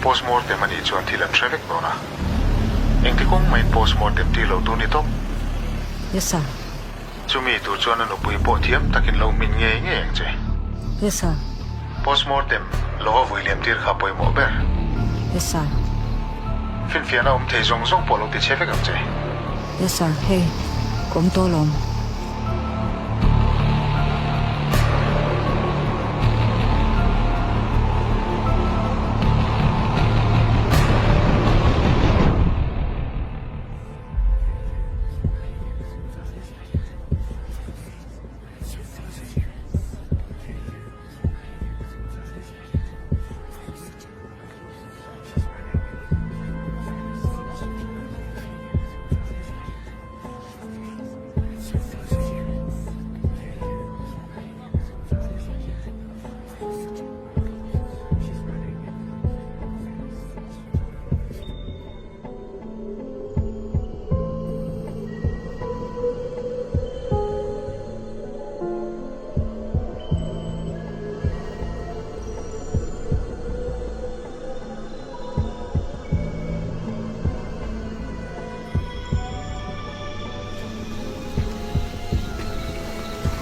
Postmortem a nih chuan thil an hre vek dawn a. Engti kawng mahin postmortem tir lo tur ni tawp. Yes sir. Chumi tur chuan a nupui pawh thiam takin lo hmin ngei ngei ang che. Yes sir. Postmortem lova vui liam tir kha pawimawh ber. Yes sir. Finfiahna awm thei zawng zawng pawh lo ti chhe vek ang che. Yes sir, hei ka awm tawh alawm.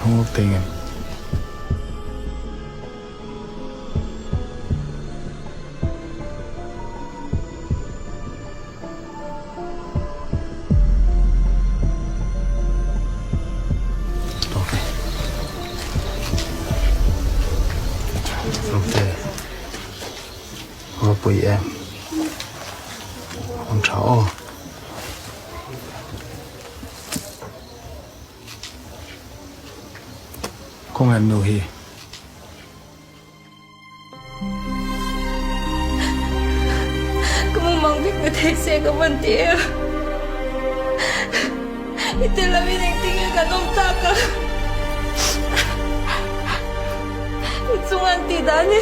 Hmawk thei ngem? Ropui em. Awm tha aw. Khawngaih nu hi. Ka mumang vek na thei se ka van ti em. I tel lo in engtin nge kan awm tak a. I chung an tih dan hi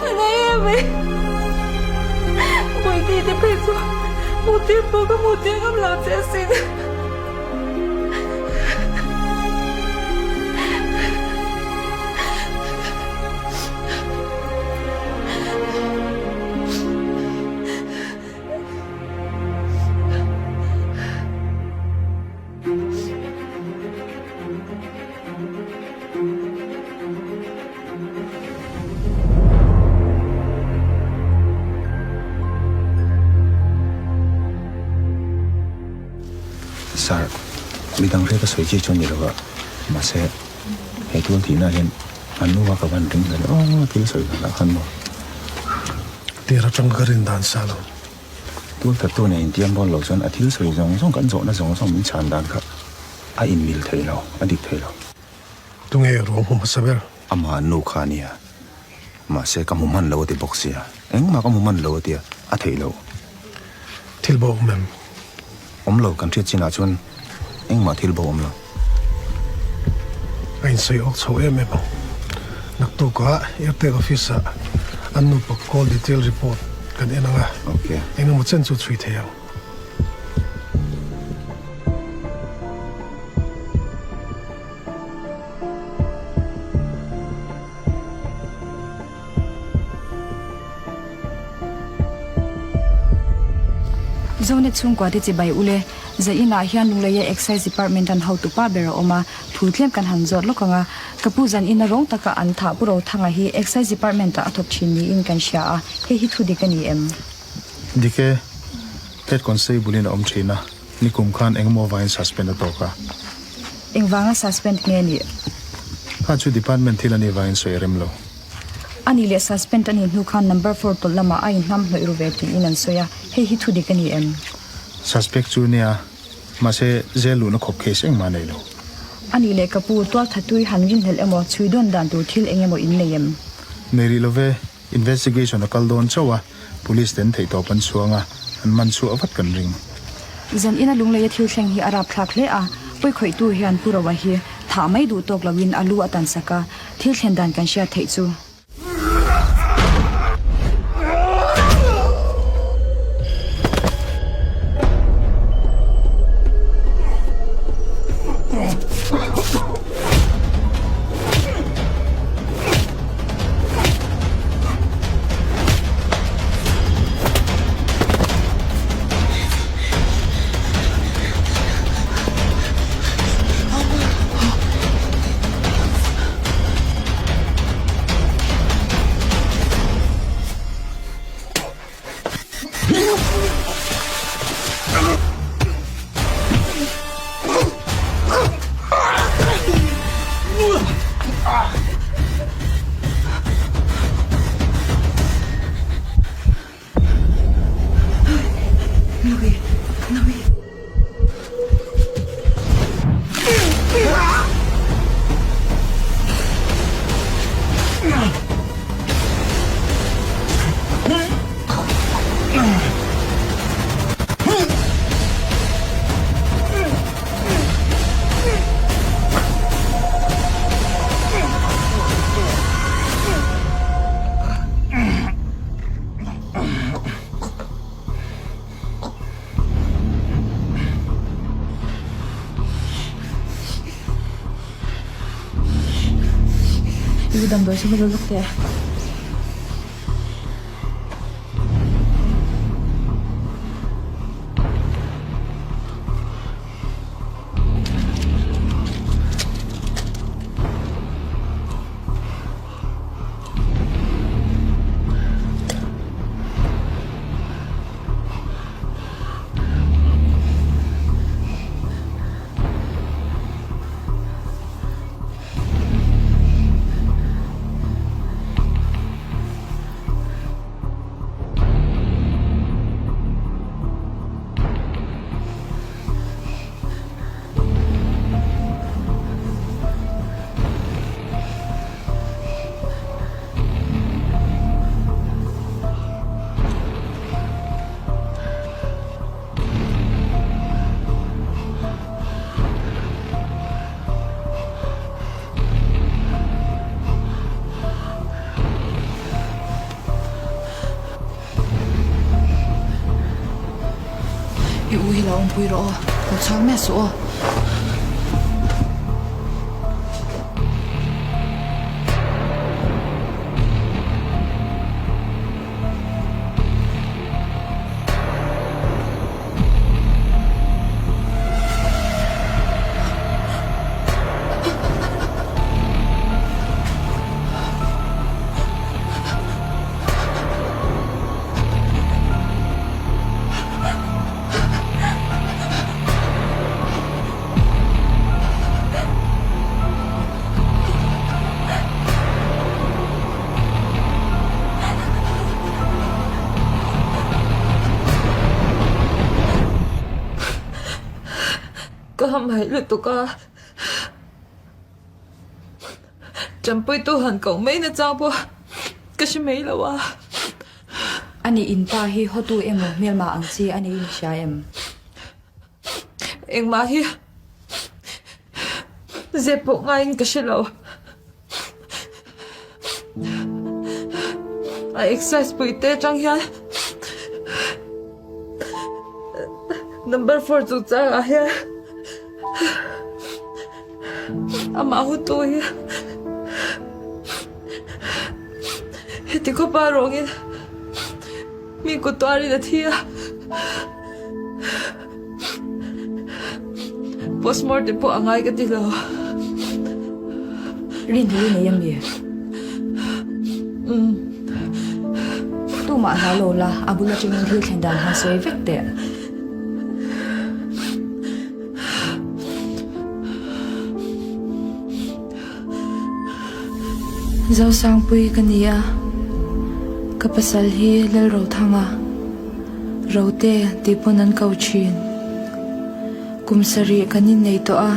a nei em mai. Bawihtei te phei chu hmuh tir pawh ka hmuh tir ngam lo che asin. Sir, midang hriat a sawi chi chu a ni lo a, mahse he tual tihna hian an nu a ka van ring hlel aw thil sawi dan ah khan maw. Tir atang ka rin dan sa lo. Tual thattu nen intiam rual lo chuan a thil sawi zawng zawng kan zawhna zawng zawng min chhan dan kha a inmil thei lo, a dik thei lo. Tunge ruang hmu hmasa ber? Amah nu kha a nia. Mahse ka hmu hman lo a ti bawk sia. Engmah ka hmu hman lo a tia, a theih loh. Thil bo awm em? Awm lo, kan hriat chinah chuan engmah thil bo awm lo. A insawi awk chho em em ang. Naktukah Airtel office ah an nupa call detail report kan en ang a, engemaw chen chu chhui thei ang. Zonet chhungkua te chibai ule, Zainah hian Lungleia Excise Department an hotu pa ber a awm a, thu tlem kan han zawt lawk ang a, ka pu Zanin a rawng taka an thah Pu Rothanga hi Excise Department ah a thawk thin niin kan hria a, hei hi thu dik a ni em? Dik e, Head Constable in a awm thin a, nikum khan engemaw vangin suspend a tawk a. Engvanga suspend nge nih? Kha chu department thil a nih vangin sawi a rem lo. A nih leh suspend a nih hnu khan number four tawlh lamah a inhnam hnawih ru ve tiin an sawi a, hei hi thu dik a ni em? Suspect chu nia, mahse jail luhna khawp case engmah a nei lo. A nih leh ka pu, tualthatui han rinhlelh emaw, chhui dawn dan tur thil eng emaw in nei em? Nei rih lo ve, investigation a kal dawn chauh a, police ten theihtawp an chhuang a, an man chhuah vat kan ring. Zan ina lungleia thil thleng hi a rapthlak hle a, pawikhawihtu hian Pu Roa hi thah mai duh tawk loin a lu a tansak a, Thil thlen dan kan hriat theih chu. I u damdawi chu va la lawk teh. I u hi lo awmpui rawh aw, lo chhuak miah suh aw. Ka hamhaih lutuk a, Ṭanpuitu han koh mai na chang pawh ka hre mai lo a. Ani in pa hi hotu emaw hmelma ang chi a ni in hria em? Engmah hi zep pawh ngaiin ka hre lo. A exercise pui te atang hian number four chungchangah hian amah hutu hi heti khawpa rawngin mi kut tuarin a thi a. Postmortem pawh a ngai ka ti lo. Rinhlui nei a mi? Umm. Tumah hlau lo la, a bul atangin thil thlen dan han sawi vek teh. Zosangpui ka ni a, ka pasal hi Lalrothanga, Rote tih pawn an ko thin. Kum sarih kan innei tawh a,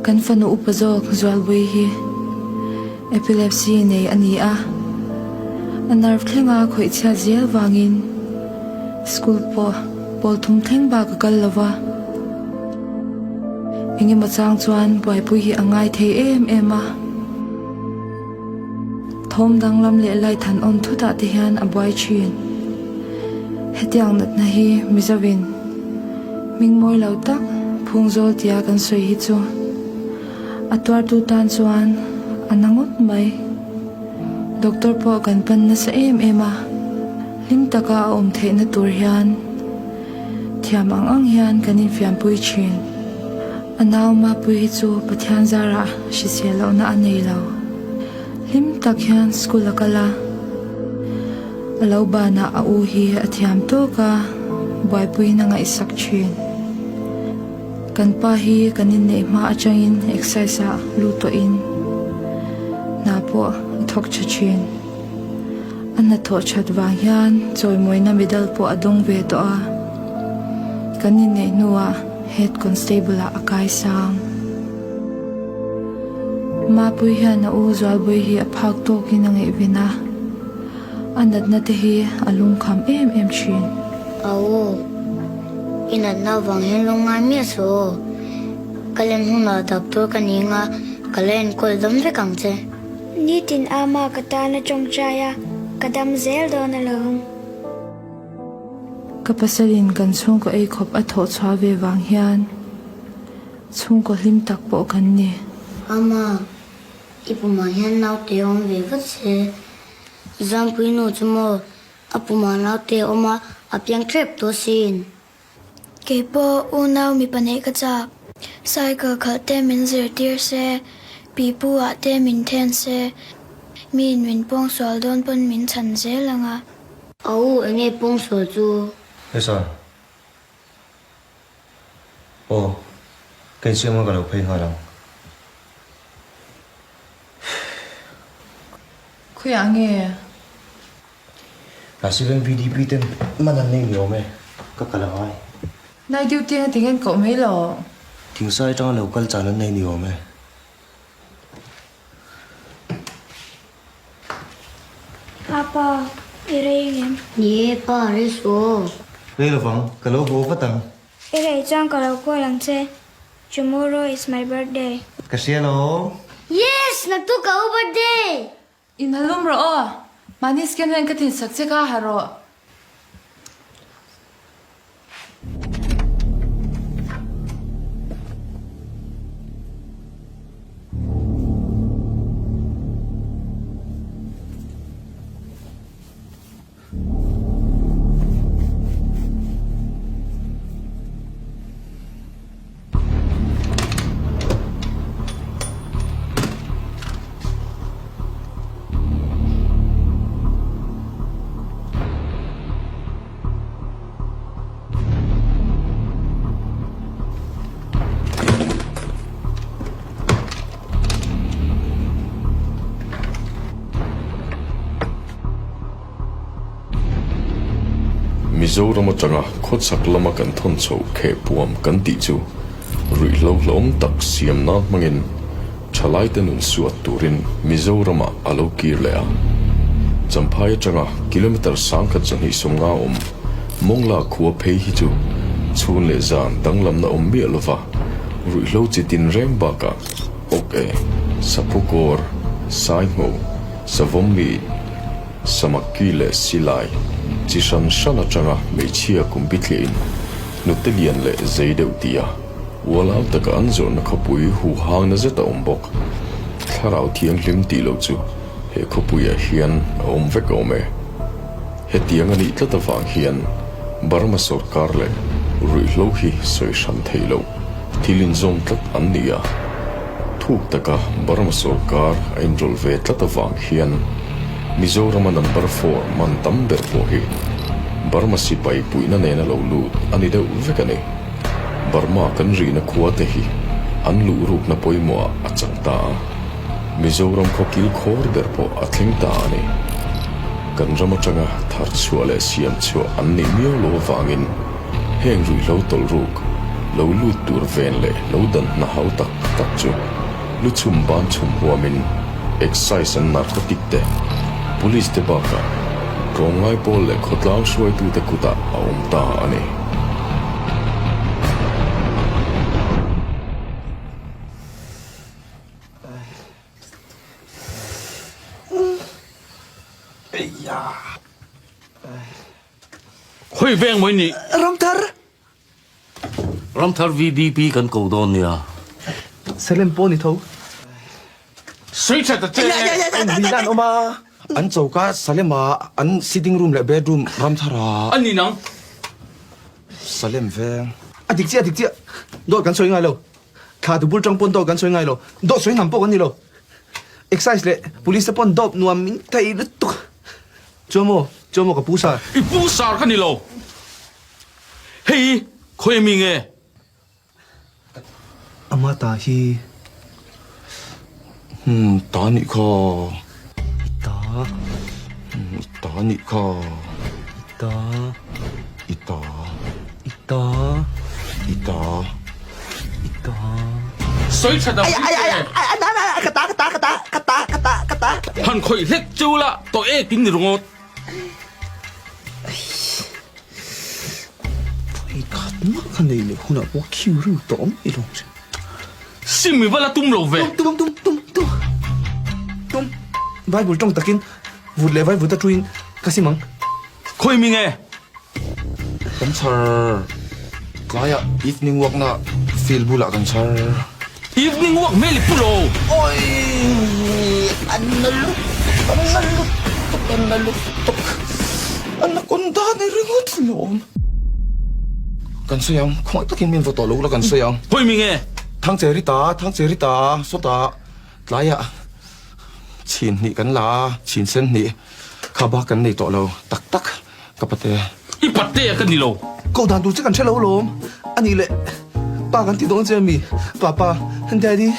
kan fanu upa zawk Zualbui hi epilepsy nei a ni a, a nerve thlenga khawih chhiat zel vangin school pawh pawl thum thleng bak a kal lo va. Engemaw chang chuan buaipui hi a ngai thei em em a, thawm danglam leh light han on thutah te hian a buai thin. Hetiang natna hi Mizovin hming mawi lo tak phungzawl tia kan sawi hi chu a tuartu tan chuan a na ngawt mai. Doctor pawh kan pan nasa em em a, hlim taka a awm theihna tur hian Thiam ang ang hian kan infiampui thin. A nau Mapui hi chu Pathian zarah hrisel lohna a nei lo. Hlim tak hian school a kal a, a lo banah a u hi a thiam tawk a, buaipuiin a ngaihsak thin. Kan pa hi kan inneih hma atangin exercise ah lut tawhin hna pawh a thawk tha thin. A hnathawh that vang hian chawimawina medal pawh a dawng ve tawh a, kan inneih hnuah Head Constable ah a kai sang. Mapui hian a u Zualbui hi a phak tawkin a ngaihven a, a natna te hi a lungkham em em thin. A u, i natna avang hian lungngai miah suh aw. Ka len hunah doctor ka ni anga ka la enkawl dam vek ang che. Nitin ama ka tan a tawngtai a, ka dam zel dawn alawm. Ka pasalin kan chhungkaw ei khawp a thawh chhuah ve vang hian chhungkaw hlim tak pawh kan ni. Ama, I pumah hian naute awm ve vat se. Zampui nu chu maw a pumah naute awm a, a piang ṭep tawh sin. Kei pawh unau mipa neih ka chak. Cycle khalh te min zirtir se, pipu ah te min then se, miin min pawngsual dawn pawn min chhan zel ang a. A u, enge pawngsual chu? Hesa. Aw, ka insiam anga ka lo phei nghal ang. Khawiah nge? Rasiven VDP ten man an nei ni awm e, ka kal a ngai. Night duty anga tinge an koh mai lo? Thingsai atanga lo kal chan an nei ni awm e. Apa, i rei engem? Ni e pa, rei suh aw. Rei lovang, ka lo haw vat ang. I rei chuan ka lo call ang che. Tomorrow is my birthday. Ka hria lo. Yes! Naktuk ka u birthday! Inhalum rawh aw. Mahni scan hian ka tinsak che kha ha rawh. Mizoram atanga khawchhak lama kan thawn chhoh khehpuam kan tih chu ruihhlo hlawm tak siam nan hmangin thalaite nun suat turin Mizoramah a lo kir leh a. Champhai atanga kilometre 1250 awm Mawngla khua phei hi chu chhun leh zan danglamna awm miah lova ruihhlo chi tin reng bakah awk e, saphu kawr, saingho, savawm mi, samakki leh silai chi hran hran atanga hmeichhia kum bithliahin hnute lian leh zei deuh tia ualau taka an zawrhna khawpui hu hangna zet a awm bawk. Thlarau thianghlim tih loh chu he khawpuiah hian a awm vek awm e. Hetiang a nih tlat avang hian Burma sawrkar leh ruihhlo hi sawi hran theih loh thil inzawm tlat an ni a. Thuk taka Burma sawrkar a inrawlh ve tlat avang hian Mizorama number four man tam ber pawh hi Burma sipai puihna nena lo lut a ni deuh vek a ni. Burma kan rihna khua te hi an luh rukna pawimawhah a chang ta a. Mizoram khaw kil khawr ber pawh a thleng ta a ni. Kan ram atanga thar chhuah leh siam chhuah an nih miau lo avangin heng ruihhlo tawlh ruk lo lut tur ven leh lo dan hna hau tak tak chu lu chhum ban chhum huamin Excise and Narcotic te, Police te bakah tlawmngai pawl leh khawtlang hruaitute kutah a awm ta a ni. Khawi veng mai nih? Ramthar! Ramthar VDP kan ko dawn nia. Salem pawh ni tho. Sui that a che! Engvin an awm a? An choka Salem-ah an sitting room leh bedroom Ramthar-ah. A ni nang. Salem veng. A dik chiah, a dik chiah. Dawt kan sawi ngai lo. Thla tu bul tang pawn dawt kan sawi ngai lo. Dawt sawi hnam pawh kan ni lo. Excise leh police te pawn dawp nuam min thei lutuk. Chuan maw, chuan maw ka pu sar. I pu sar ka ni lo. Hei khawi ami nge? Ama ta hi. Hmm, ta nih kha. I ta. Hmm, i ta nih kha. I ta. I ta. I ta. I ta. I ta. Sawi tha dang hi che. Ka ta, ka ta, ka ta, ka ta, ka ta, ka ta. Han khawih hlek chu la tawh ek in ni ringawt. Vawi khat mah ka nei leh hunah pawh khiu riu tawh awm i lawm che. Sim i va la tum lo ve. Tum, tum, tum, tum, tum. Bible tawng takin vut leh vai vut a tuin ka sim ang. Khawi mi nge? Kan chhar tlaiah evening walk na field bulah kan chhar. Evening walk hmel i pu lo. Oi! A na lutuk, a na lutuk, a na lutuk. A na kawn dan i ringawt lawm. Kan sawi ang, khawngaih takin min vaw tawh lo la kan sawi ang. Hawi mi nge? Thangcheri ta, Thangcheri ta, sawtah tlaiah chhin hnih kan la a, chhin sen hnih kha bak kan nei tawh lo tak tak ka pate. I pate a ka ni lo. Ko dan tur che kan hre lo lawm. A nih leh pa kan ti dawn che ami? Papa, Daddy.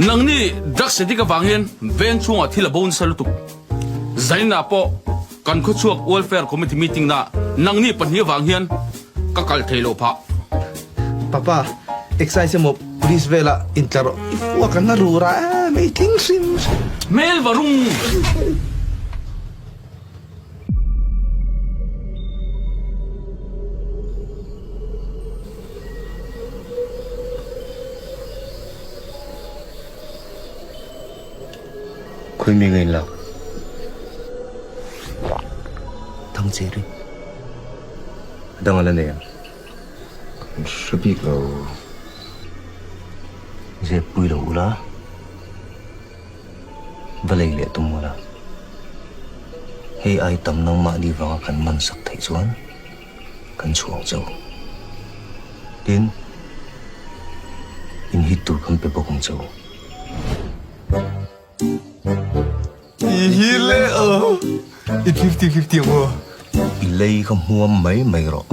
Nangni drugs addict avang hian veng chhungah thil a bo nasa lutuk. Zaina pawh kan khawchhuak welfare committee meeting na nangni pahnih avang hian Ka kal thei lo phah. Papa, excise emaw police velah intla rawh. I fuak an la rur a em i tling hrim hrim. Hmel va rung. Khawi mi ngain lak? Thangcheri. A dang a la nei ang. Kan hre bik lo. Zep pui lo ula. Va lei leh tum ula. Hei ai tam nangmahni vanga kan man sak theih chuan kan chhuang chauh. Tin, in hit tur kan pe bawk ang chauh. I hi le aw i 50-50 ang aw. I lei kha hmuam mai mai rawh.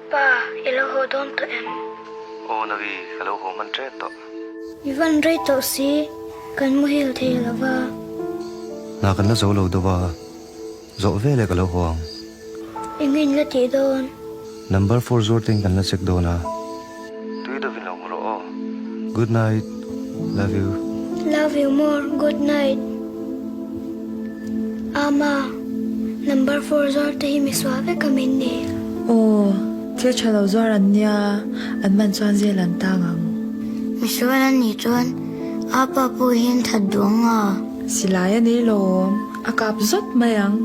Pa, i lo haw dawn tawh em? Aw Navi, ka lo haw hman tep tawh. I van rei tawh si, kan muhil thei lo va. Hna kan la zo lo deuh a. Zawh veleh ka lo haw ang. Engin la tih dawn? Number four zuar ten kan la check dawn a. Tui deuhin lo mu rawh aw. Good night. Love you. Love you more. Good night. Ama, number four zuar te hi misual vek a min ni. Aw, thil tha lo zuar an nia, an man chuan zel an tang ang. Misual an nih chuan apa pawh hian that duh ang a. Silai a nei lawm, a kap zawt mai ang.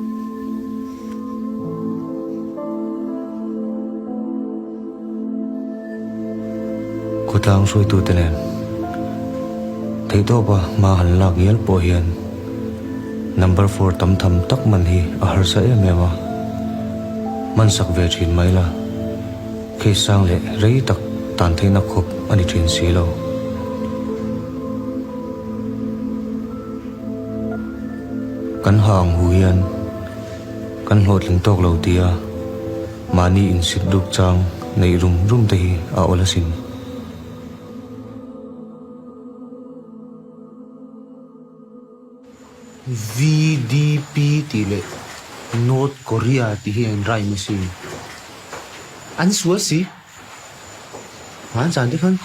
Khawtlang hruaitute nen theihtawpa hma han lak ngial pawh hian number four tam tham tak man hi a harsa em em a, hman sak ve thin mai la, case sang leh rei tak tan theihna khawp a ni thin si lo. Kan ha ang hu hian kan hlawhtling tawk lo tia mahni insit ruk chang neih rum rum te hi a awl asin. VDP tih leh North Korea tih hi a inrhyme asin. An sual si. Hman zan te khan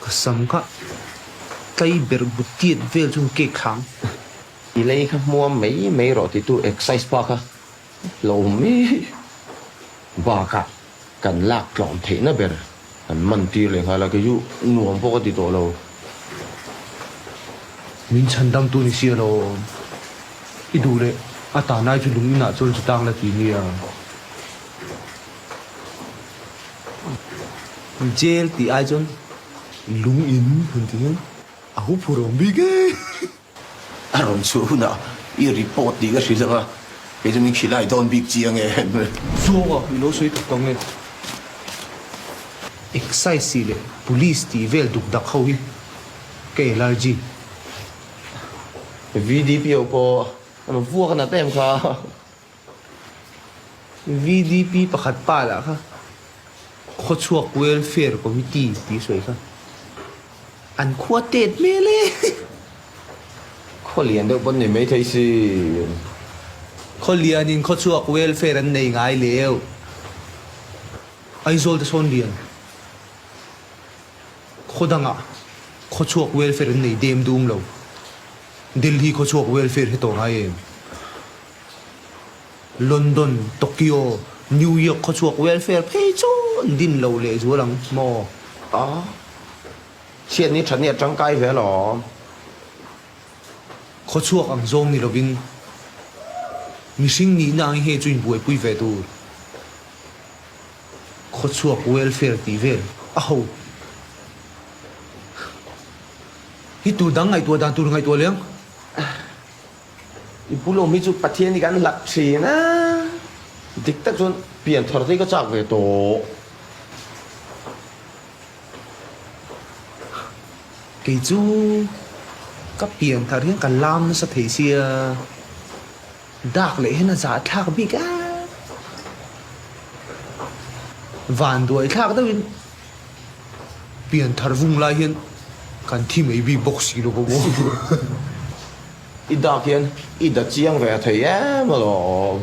ka sam kha tlai ber bu tiat vel chu cake thlang. I lei kha hmuam mai mai rawh titu excise pa kha lo awm mai bakah kan lak tlawm theihna ber an man tir leh nghal a, kei chu nuam pawh ka ti tawh lo. Min chhan dam tu ni sia lo i duh leh a tan ai chu lung inah chuan chu tang la ti nia. Jail tih ai chuan lung in han ti hian a hu phur awm bik e. A rawn chhuah hunah i report tih ka hrilh ang a, kei chu min khilai dawn bik chiang e. Zawnga i lo sawi tak ang e. Excise leh police tih vel duk dak ho hi ka allergy. VDP ho pawh an vuak nat em kha. VDP pakhat pa lah kha Khawchhuak Welfare Committee tih sawi kha an khua tet hmel e. Khaw lian deuh pawn ni maithei si. Khaw lianin Khawchhuak Welfare an nei ngai leu. Aizawl te sawn lian. Khaw dangah Khawchhuak Welfare an nei dem dum lo. Delhi khawchhuak welfare hi tawh ngai em? London, Tokyo, New York khawchhuak welfare phei chu an din lo lehzual ang maw? A, chhiatni thatni a tangkai ve alawm. Khawchhuak ang zawng ni lovin mihring nihna ang hi chu inbuaipui ve tur. Khawchhuak welfare tih vel a ho. Hi tur dang ngaihtuah dan tur ngaihtuah leh ang. I pulawm hi chu Pathian hi kan hlat thin a, dik tak chuan pian thar te hi ka chak ve tawh. Kei chu ka pian thar hian ka lam nasa thei sia, dak leh hian a zah thlak bik a, van duai thlak deuhin pian thar vung lai hian kan thi mai bik bawk si lo bawk aw. I dak hian i da chiang ve thei em alawm.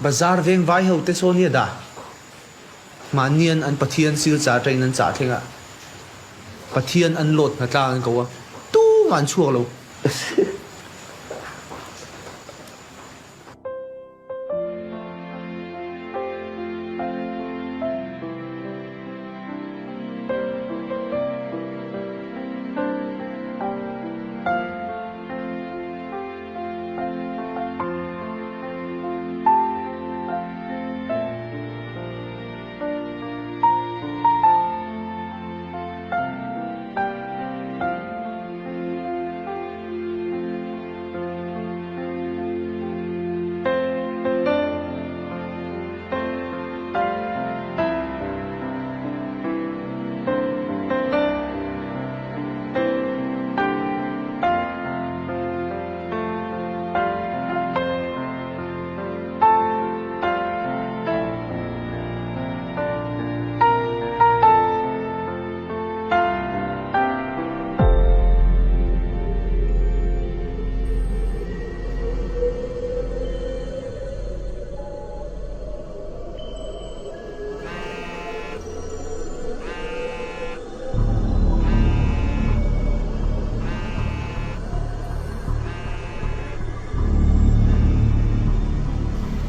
Bazar veng vai ho te sawn hi a dah. Mahnian an Pathian silchar ṭain an chah thleng a, Pathian an lawt hna tlang an ko a, tumah an chhuak lo.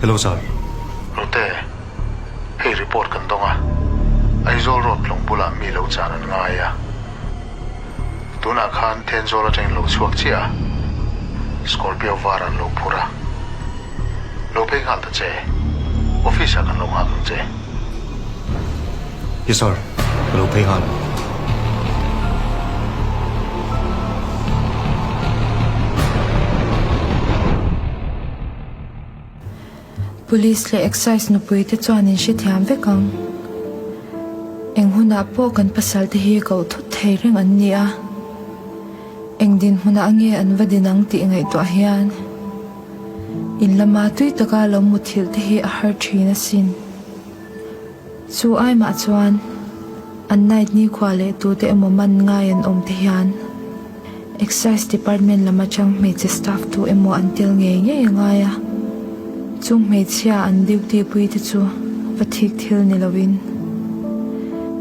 Hello sir. Rute, hei report kan dawng a, Aizawl road lawng bulah mi lo chan an ngai a. Tunah khan Thenzawl atangin lo chhuak chiah a, Scorpio var an lo phur a. Lo phei nghal ta che, office ah kan lo nghak ang che. Yes sir, ka lo phei nghal. Police leh Excise nupui te chuan in hrethiam vek ang. Eng hunah pawh kan pasal te hi koh thut thei reng an ni a. Eng dinhmunah nge an va din ang tih ngaihtuah hian in lama tui taka lo muthilh te hi a har thin asin. Chu aimah chuan an night nikhua leh tute emaw man ngai an awm te hian Excise Department lam atang hmeichhe staff tu emaw an tel ngei ngei a ngai a, chung hmeichhia an duty pui te chu va thik thil ni lovin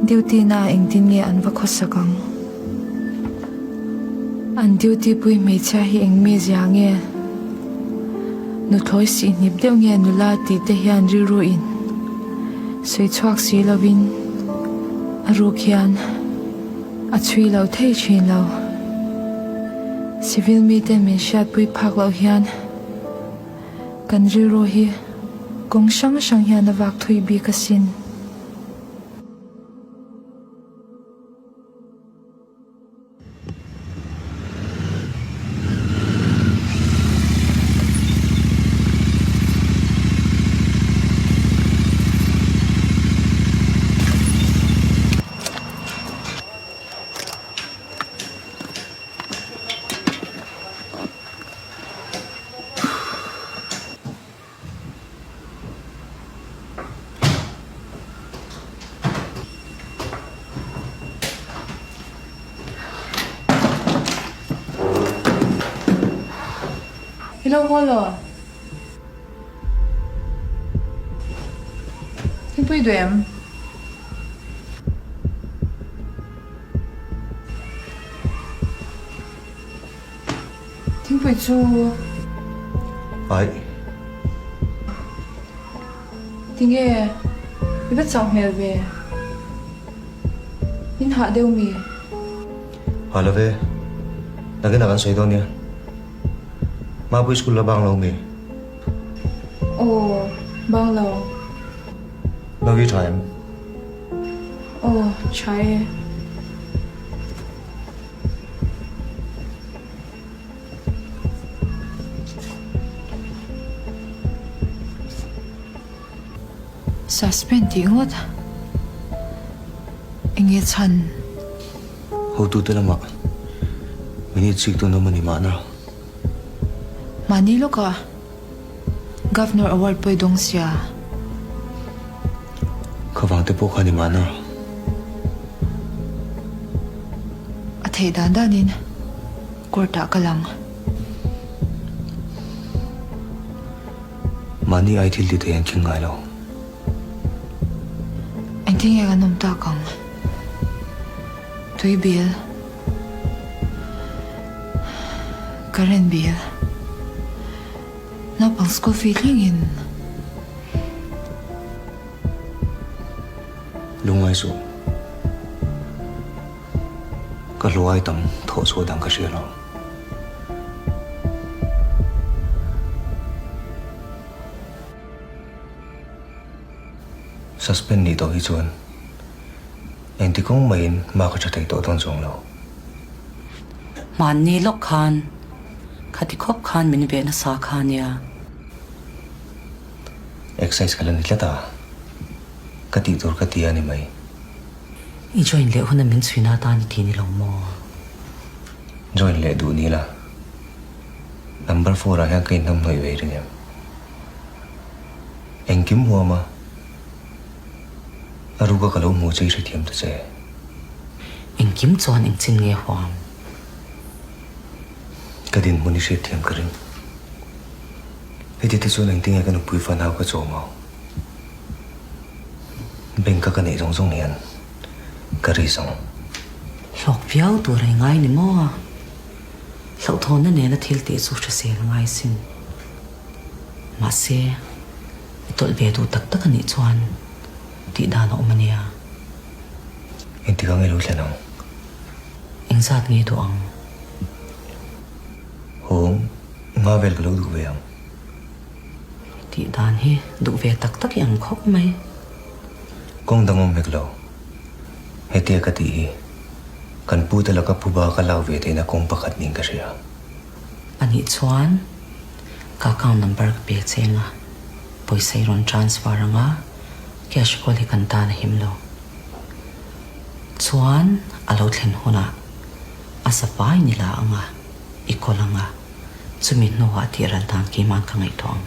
duty na engtin nge an va khawsak ang? An duty pui hmeichhia hi eng mi zia nge? Nuthlawi sih hnip deuh nge nula tih te hian rilru in sawi chhuak si lovin a ruk hian a chhui lo thei thin lo. Civil miten min hriatpui phak loh hian kan rilru hi kawng hrang hrang hian a vak thui bik asin. I lo haw lo. Thingpui duh em? Thingpui chu. Aih. Tinge? I va chauh hmel ve. In hah deuh mi? Hah lo ve. Nakinah kan sawi dawn nia. Mapui school la bang lo mi? Aw, bang lo. Novi tha em? Aw, tha e. Suspend tih ngawt enge chhan? Hotute lamah minute chik dawn awm a ni mahna. Mahni lawkah Governor Award pawh i dawng sia. Khavang te pawh kha ni mahna. A theih dan danin court ah ka lang. Mahni ai thil ti thei an khing ngai lo. Engtin nge kan awm tak ang? Tui bill, current bill, naupang school fee thlengin. Lungngai suh. Ka hluai tam thawh chhuah dang ka hria lo. Suspend nih tawh hi chuan engti kawng maiin hma ka tha thei tawh dawn chuang lo. Hmanni lawk khan khati khawp khan min veh nasa kha nia. Exercise ka la ni tlat a, ka tih tur ka ti a ni mai. I join leh huna min chhuina atan i ti ni lo maw? Join leh duh ni la, number four ah hian ka inhnamhnawih ve ring em? Engkim huam a, a ruka ka lo hmuh che i hrethiam ta che. Engkim chuan engchin nge huam? Ka dinhmun i hriatthiam ka ring. Heti te chuan engtinge ka nupui fanau ka chawm ang? Bank a ka neih zawng zawng hian ka risk ang. Hlawk viau tur a i ngai ni maw? Hlauhthawnna nena thil tih chu hrisel a ngai sin. Mahse, i tawlh ve duh tak tak a nih chuan tih dan a awm a nia. Engtik ang i lo thlen ang? Engzat nge duh ang? Hawng. Nga vel ka lo duh ve ang. Tih dan hi duh ve tak tak i ang khawp mai. Kawng dang awm hek lo. Hetia ka tih hi kan pu te laka phuba ka lak ve theihna kawng pakhat niin ka hria. Anih chuan ka account number ka pe cheng a, pawisa i rawn transfer ang a, cash kawl hi kan tan a him lo. Chuan a lo thlen hunah a safai ni la ang a. I kawl ang a, chumi hnuah tih ral dan keimah ka ngaihtuah ang.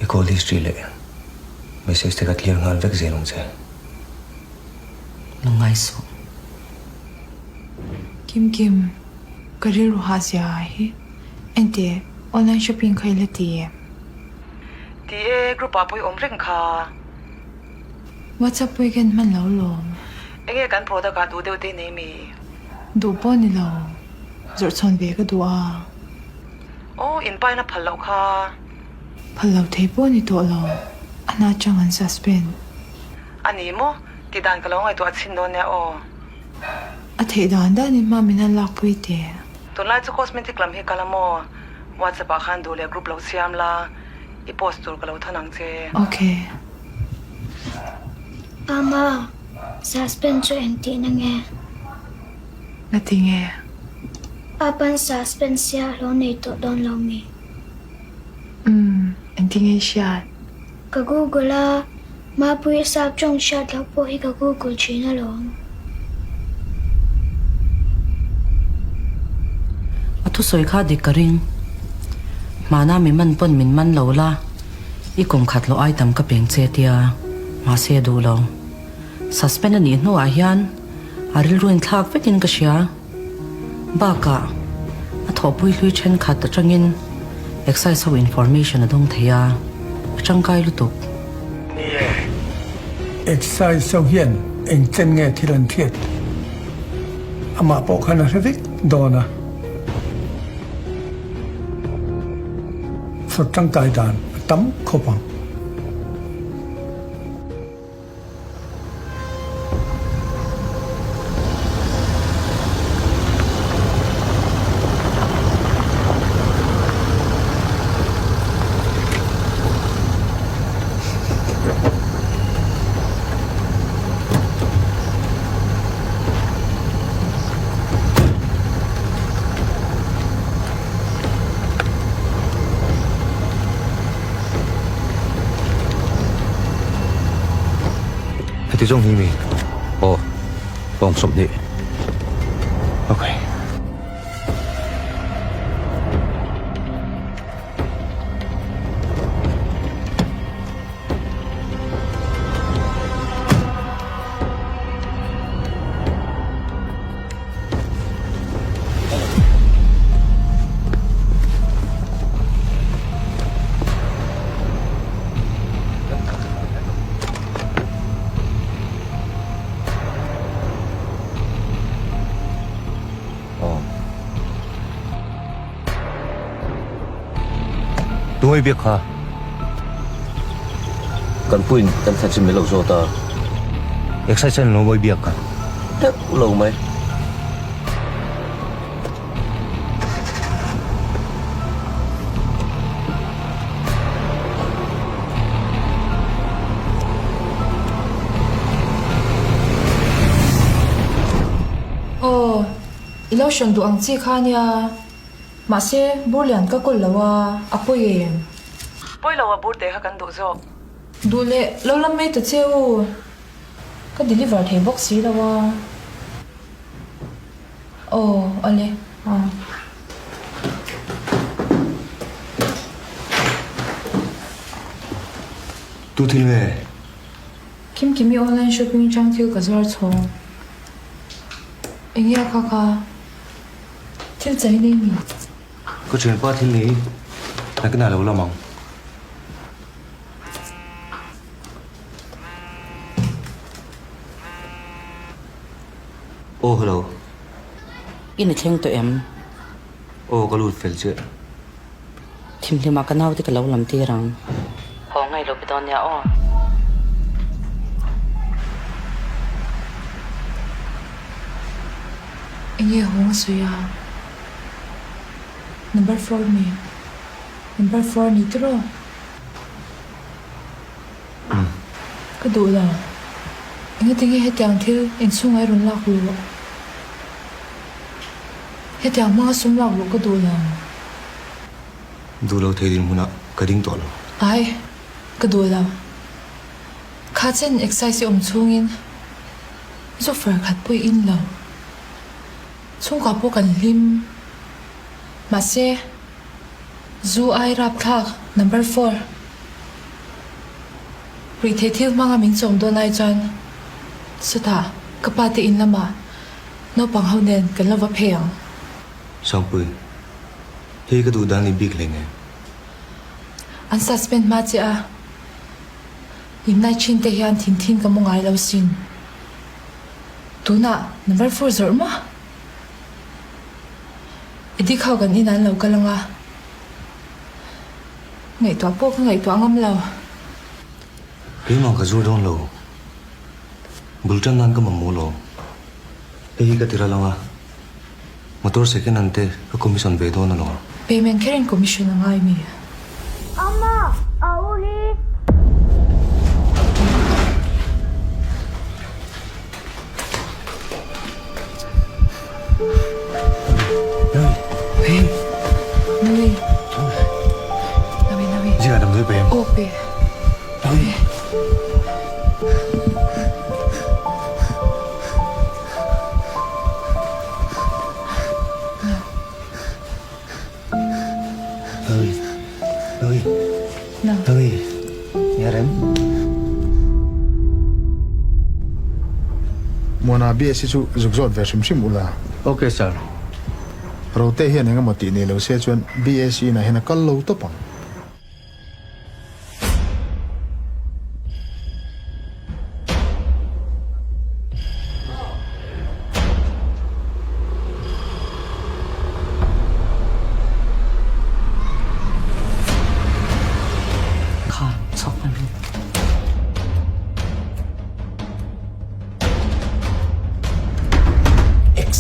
I call history leh message te ka clear nghal vek zel ang che. Lungngai suh. Kim Kim, ka rilru hah zia hi. Enteh, online shopping kha i la ti em? Ti e, group ah pawh i awm reng kha. WhatsApp pawh i ken hman lo lawm. Enge kan product ah duh deuh te nei mi? Duh pawh ni lo, zawrh chhawn ve ka duh a. Aw, in paina phal loh kha. Phal lo thei pawh ni tawh lo, a hna chang an suspend. A ni maw? Tih dan ka lo ngaihtuah chhin dawn nia aw. A theih dan danin hma min han lakpui teh. Tunlai chu cosmetic lam hi kal a maw? WhatsApp ah khan duh leh group lo siam la, i post tur ka lo thawn ang che. Ok. Ama, suspend chu engtihna nge? Ngati nge? Apan suspend sia hlawh nei tawh dawn lo mi? Umm, engti nge i hriat? Ka google a, Mapui sap tawng hriat loh pawh hi ka google thin alawm. A thusawi kha dik ka ring. Hmana mi man pawn min man lo la, i kum khat loh ai tam ka peng che tia, mahse a duh lo. Suspend a nih hnuah hian a rilru in thlak vekin ka hria. Bakah, a thawhpui hlui thenkhat atangin excise ho information a dawng thei a, a tangkai lutuk. Ni e, excise ho hian engchen nge thil an hriat? Amah pawh khan a hre vek dawn a. Chhawr tangkai dan a tam khawp ang. Heti zawng hi mi? Aw, pawng 20. Okay. Tungai biak kha. Kan puin kan thlen chin min lo zawt a. Excise an lo mawi biak kha. Deuh lo mai. Aw, i lo hran duh ang chi kha nia. Mahse, bur lian ka kawl lo a, a pawi em? Pawi lo a bur te kha kan duh zawk. Duh leh lo lam mai ta che u. Ka deliver thei bawk si lo a. Aw, awle, aw. Tu thil nge? Kimkimi online shopping chang thil ka zuar chhawng. Enge a kha kha? Thil chei nei mi? Ka thianpa thil nei nakinah lo lam ang. Aw hello. I ni thleng tawh em? Aw ka lut fel chiah. Thimhlimah ka naute ka lo lam tir ang. Haw ngaih lo pe dawn nia aw. Enge hawng a sawi a? Number four mi? Number four ni tiraw? Ka duh lo. Engati nge hetiang thil inchhunga i rawn lak luh? Hetiang hmanga sum lak luh ka duh lo. Duh lo thei dinhmunah ka ding tawh lo. Ai, ka duh lo. Kha chen excise i awm chhungin Zofar khat pawh i in lo. Chhungkua pawh kan hlim. Mahse, zu ai rapthlak number four. Ruihtheih thil hmanga min chawm dawn ai chuan chutah ka pa te in lamah naupang ho nen kan lo va phei ang. Sangpui, hei ka duh dan ni bik hlei nen. An suspend hma che a. Hlimnai thin te hian thin thin ka mu ngai lo sin. Tunah number four zawrh maw? Edik ho kan inah an lo kal anga, ngaihtuah pawh ka ngaihtuah ngam lo. Keimah ka zur dawn lo. Bul tan nan ka mamawh lo. Hei hi ka ti ral anga, motor second hand te ka commission ve dawn alawm. Payment kherin commission a ngai mi? Ama, a u hi. Nui. Nui, nui. Zira damdawi pe em? Aw pe. Nui. Nui. Nui. Nui. Nge rem. Muana BSc chu zuk zawt ve hrim hrim ula. Ok sir. Rote hian engemaw tih nei lo se chuan BSc inah hian a kal lo tawp ang.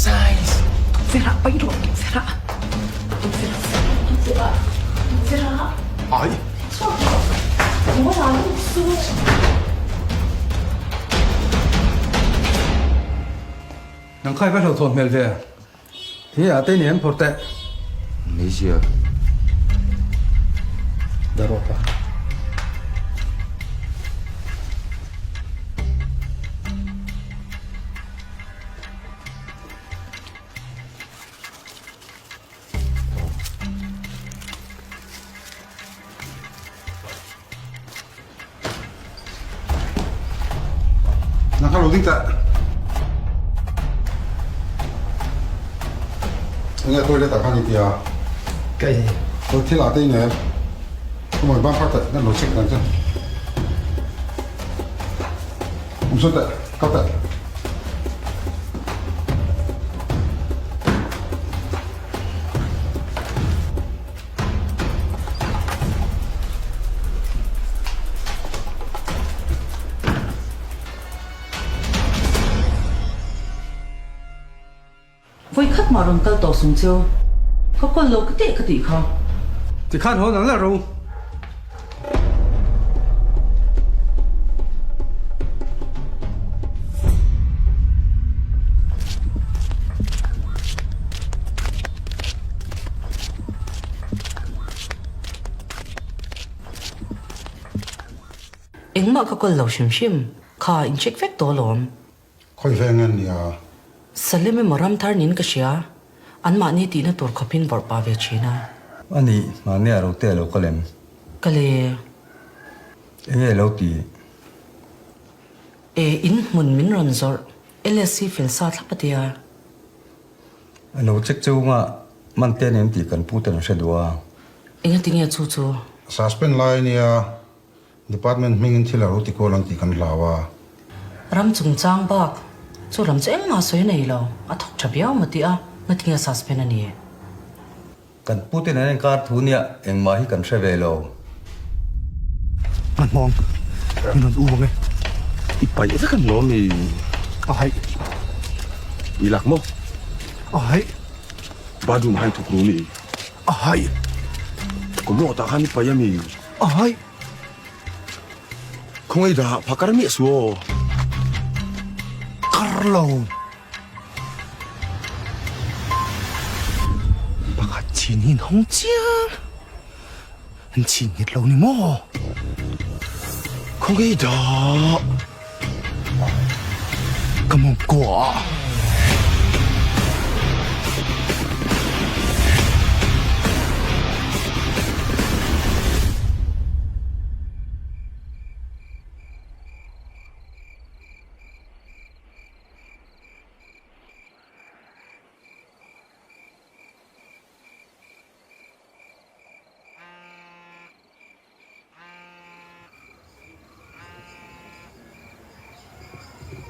Excise. Tukverh ah paih rawh, tukverh ah. Tukverh ah, tukverh ah, tukverh ah. Ai. Chhuak rawh. Engmaw la lut suh. Nang khai va hlauhthawn hmel ve. Hi a te nen phawrh teh. Malaysia. Darawpa. Nang kha lo ding teh. Enge toilet ah khan i tia? Kei. Khawi thil ah te i nei em? Khaw ban phar teh, kan lo check dan che. Awm sawn teh, kal teh. Vawikhat mah rawn kal tawh sung cheu, ka kawl lo ka teh ka tih kha. Tikhan hawn ang la ro. Engmah ka kawl lo hrim hrim, kha in check vek tawh alawm. Khawi veng nge nia? Salem emaw Ramthar niin ka hria, anmahni tihna tur khawpin vawrh pah ve thin a. A nih, mahni a rote a lo kal em? Kal e. Enge a lo ti? E, in hmun min rawn zawrh, LSC fel sa thlap a tia. A lo check cheu nga man te nen tih kan pu ten an hre duh a. Engati nge chu chu? Suspend lai ania Department hmingin thil a lo ti kual ang tih kan hlau a. Ram chungchang bak chu ram chu engmah sawi nei lo, a thawk tha viau maw tih a, ngati nge suspend a ni? Kan pu ten an enkar thu nia engmah hi kan hre ve lo. Hmanhmawng, min rawn u ang e. I paih vek an lawm i. A haih. I lak maw? A haih. Bathroom ah hian thawk ru mi? A haih. Commode ah khan i paih a mi? A haih. Khawngaih dah phakar miah suh aw. Kar lo. Pakhat chin hi an hawng chiang. An chin nghet lo ni maw? Khawngaih dah. Ka mawngkua.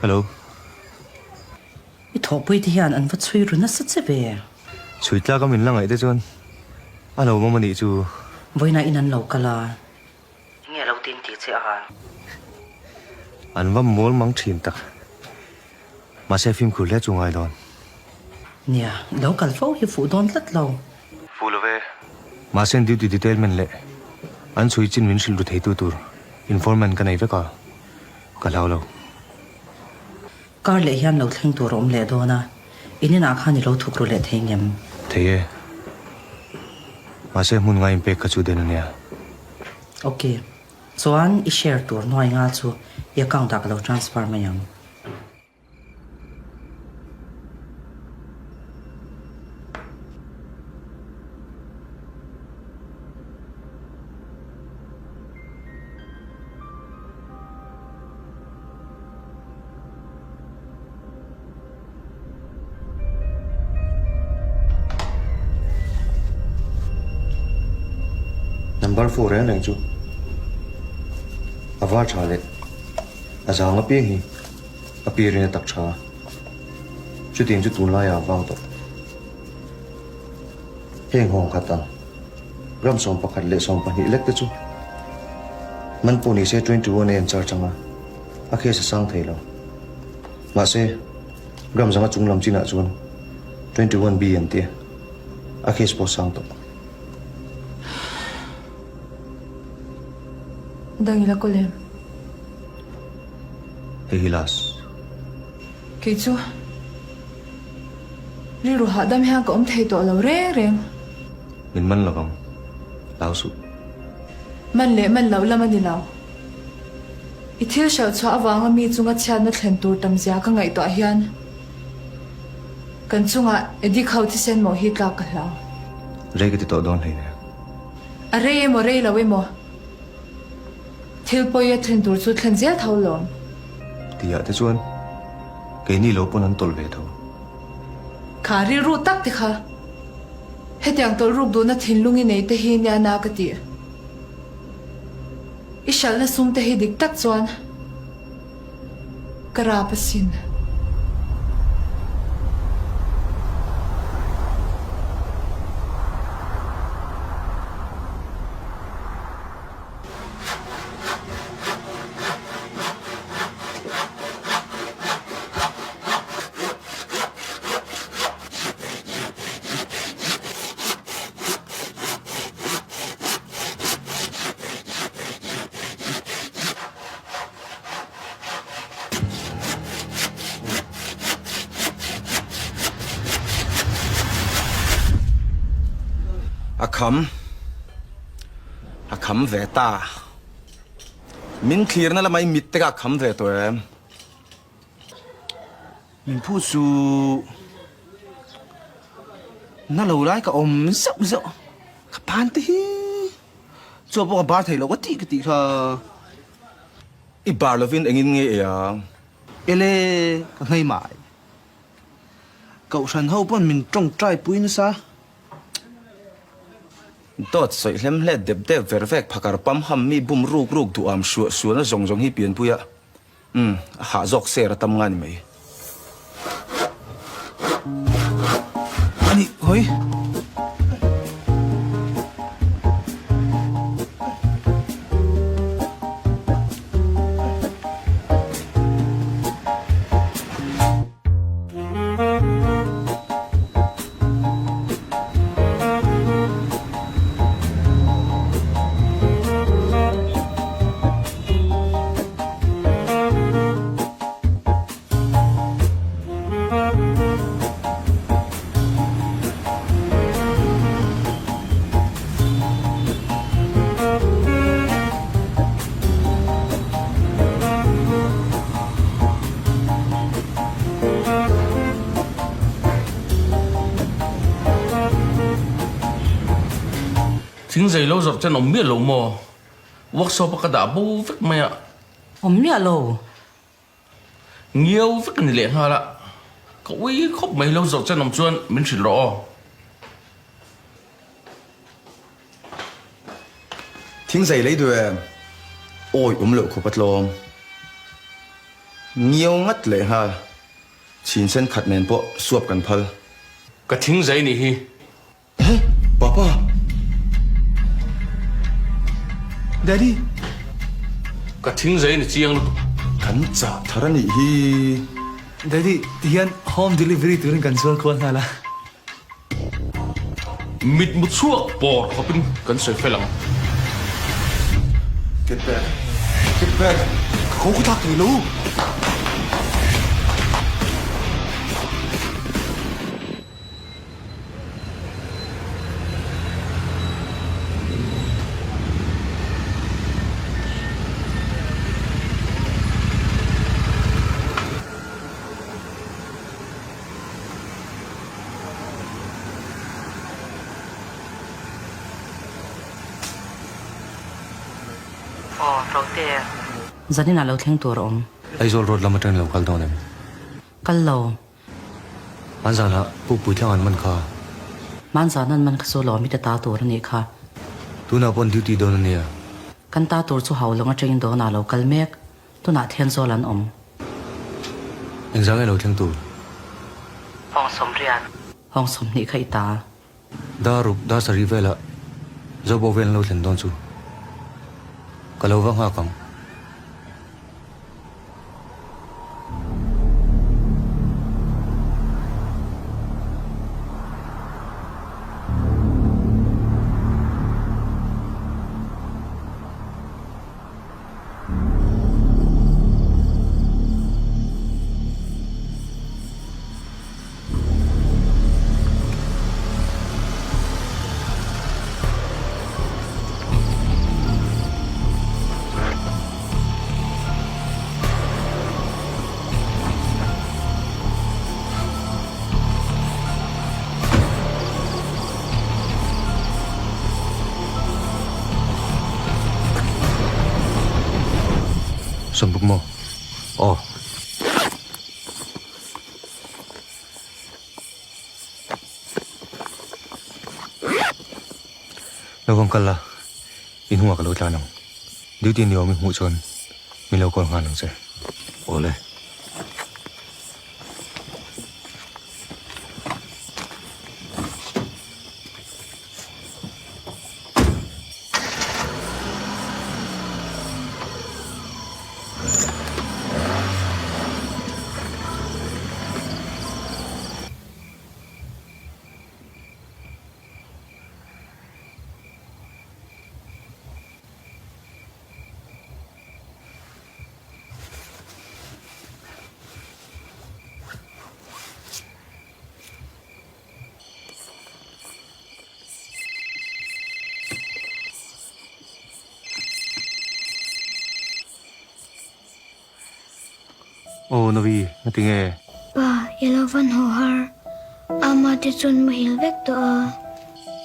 Hello. I thawhpui te hian an va chhui ru nasa che ve. Chhui tlak a min la ngaih te chuan a lo awm a nih chu. Vawiinah in an lo kal a. Nge lo tin tih che a? An va mawl mang thin tak. Mahse fimkhur hle chu ngai dawn. Nia, lo kal fo hi fuh dawn tlat lo. Fuh lo ve. Mahse an duty detailment leh an chhui chin min hrilh ru theitu tur informant ka nei vek a, ka hlau lo. Kar leh hian lo thleng tur a awm leh dawn a, in inah khan i lo thuk ru leh thei ngem? Thei e. Mahse hmun ngai inpek kha chu den a nia. Ok. Chuan i share tur nuai nga chu i account ah ka lo transfer mai ang. Number four reng reng chu a var tha leh a zang apiang hi a pirin a tak tha a, chutiang chu tunlaiah a vang tawh. Heng hawng khat ang gram 11 leh 12 lek te chu man pawh ni se 21 a en charge ang a, a case a sang thei lo. Mahse, gram zanga chung lam chinah chuan. 21 B an tia. A case pawh sang tawh. Dang ila kawl em? Hei hi last. Kei chu rilru hahdam hian ka awm thei tawh lo reng reng. Min man lovang. Hlau suh. Man leh man loh lam a ni lo. I thil hralh chhuah avanga mi chunga chhiatna thlen tur tam zia ka ngaihtuah hian kan chungah Eddie Khau thisen mawh hi tlak ka hlau. Rei ka ti tawh dawn hleinem. A rei emaw rei lo emaw thil pawi a thlen tur chu thlen zel tho lawm. Tihah te chuan keini lo pawn an tawlh ve tho. Kha rilru tak te kha hetiang tawlh ruk duhna thinlung i nei te hi nia na ka ti. I hralhna sum te hi dik tak chuan ka rap asin. A kham. A kham ve ta. Min thlirna lamah i mit te kha a kham ve tawh em? Min phu chu na lo lai ka awm zeuh zeuh ka pan te hi chuan pawh ka bar thei lo ka tih ka tih kha. I bar lovin engin nge ei ang? Ele ka nghei mai. Kohhran ho pawn min tawngtai pui nasa. Dawt sawi hlem hle dep dep ver vek phakar pam ham mi bum ruk ruk duham suah sualna zawng zawng hi pianpui a. Umm, a hah zawk ser a tam nga ni mai. Ani, hawi. Thing zei lo zawrh chen awm miah lo maw? Workshop a ka dah bo vek mai a. Awm miah lo. Ngiau vek a ni leh nghal a. Ka ui khawp mai lo zawrh chen awm chuan min hrilh rawh aw. Thing zei lei duh em? Awi awm loh khawp a tlawm. Ngiau ngat leh nghal. Chhin sen khat nen pawh suap kan phal. Ka thing zei nih hi. He? Papa! Daddy! Ka thing zei ni chiang lutuk. Kan chah thar a nih hi. Daddy, tihian home delivery turin kan zual kual nghal a. Mit mu chhuak pawr khawpin kan sawi fel ang. Get back! Get back! Ka khaw ka thlak thei lo! Aw, Rote. Zanin ah lo thleng tur a awm. Aizawl road lam atangin lo kal dawn em? Kal lo. Hmanzanah Pu Puitlang an man kha. Hmanzan an man kha chu lawmi te ta tur a nih kha. Tunah paw'n duty dawn a nia. Kan ta tur chu Haulawng atangin dawnah lo kal mek. Tunah Thenzawl an awm. Engzah nge lo thleng tur? Hawng sawmriat. Hawng sawmhnih kha i ta. Dar ruk, dar sarih velah Zobo vel an lo thlen dawn chu. Ka lo va nghak ang. Lo vang kal la, i hnungah ka lo tlan ang. Duty ni awm i hmuh chuan min lo call nghal ang che. Awle. Aw Navi, ngati nge? Pa, i lo van haw har. Ama te chuan muhil vek tawh a.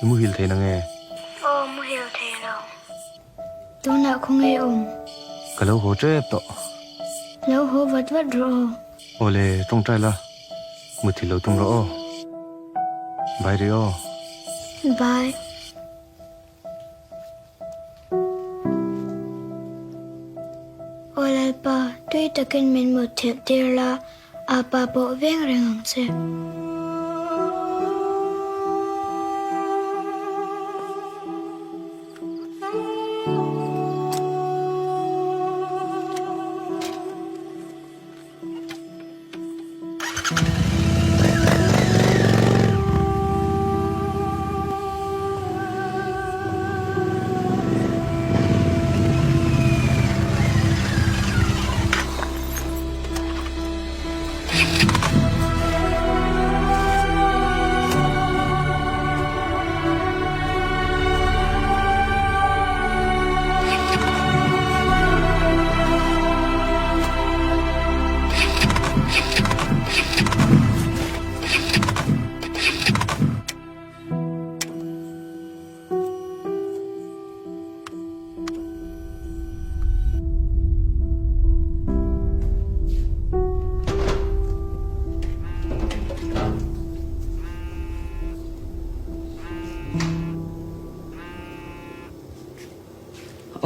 I muhil thei na nge? Aw, muhil thei lo. Tunah khawnge awm? Ka lo haw tep tawh. Lo haw vat vat rawh aw. Awle, tawngtai la. Muthilh lo tum rawh aw. Bye rih aw. Bye. Aw Lalpa, tui takin min mutthilh tir la, Apa pawh veng reng ang che.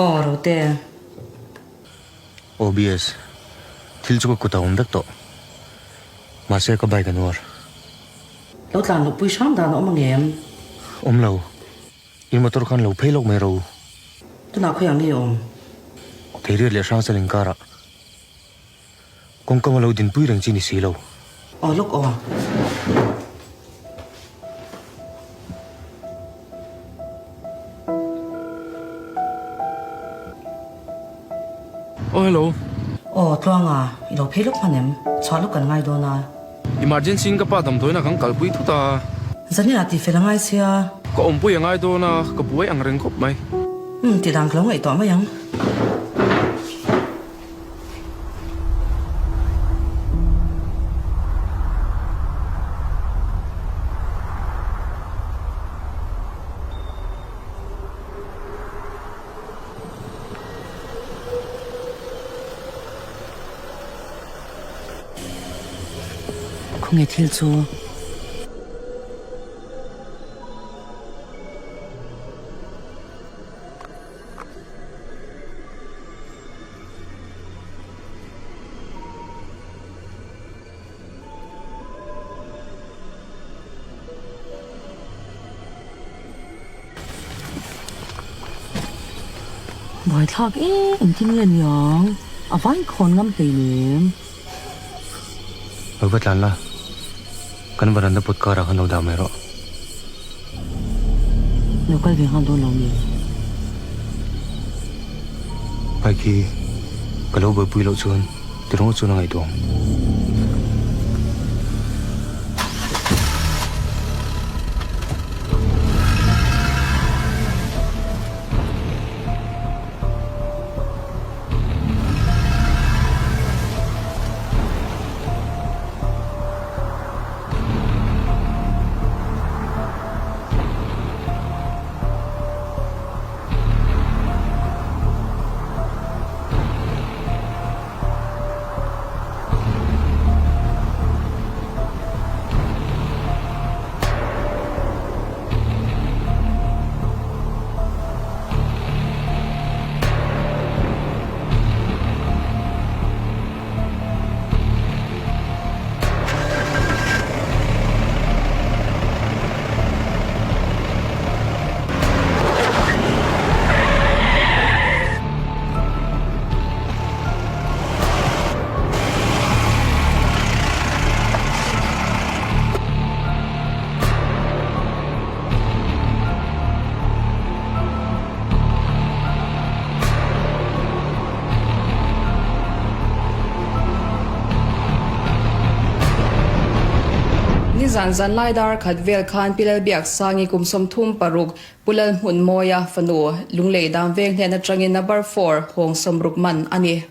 Aw Rote. OBS, thil chu ka kut a awm vek tawh. Mahse ka bike a nuar. Lo tlan luh pui hram dan a awm angem? Awm lo. I motor khan lo phei lawk mai ro. Tunah khawiah nge awm? Theiriat leh Hrangchal inkarah kawngkam a lo dinpui reng chi ni si lo. Aw lawk aw. Aw hello. Aw Tluanga, i lo phei lawk hman em? Chhuah lawk kan ngai dawn a. Emergency in ka pa damdawiin a kan kalpui thut a. Zanin ah tihfel a ngai sia. Ka awmpui a ngai dawn a, ka buai ang reng khawp mai. Umm, tih dan ka lo ngaihtuah mai ang. Khawnge thil chu? Buaithlak em engtin nge niang a vai khawn ngam hleinem. Lo va tlan la, kan varanda put karah khan lo dah mai rawh. Lo kal ve nghal dawn lo mi? Bike hi ka lo buaipui loh chuan ti ringawt chuan a ngaihtuah ang. Nizan zanlai dar khat vel khan Pi Lalbiaksangi kum 36 Pu Lalhmunmawia fanu Lunglei dam veng hnen atangin number four hawng 60 man a ni.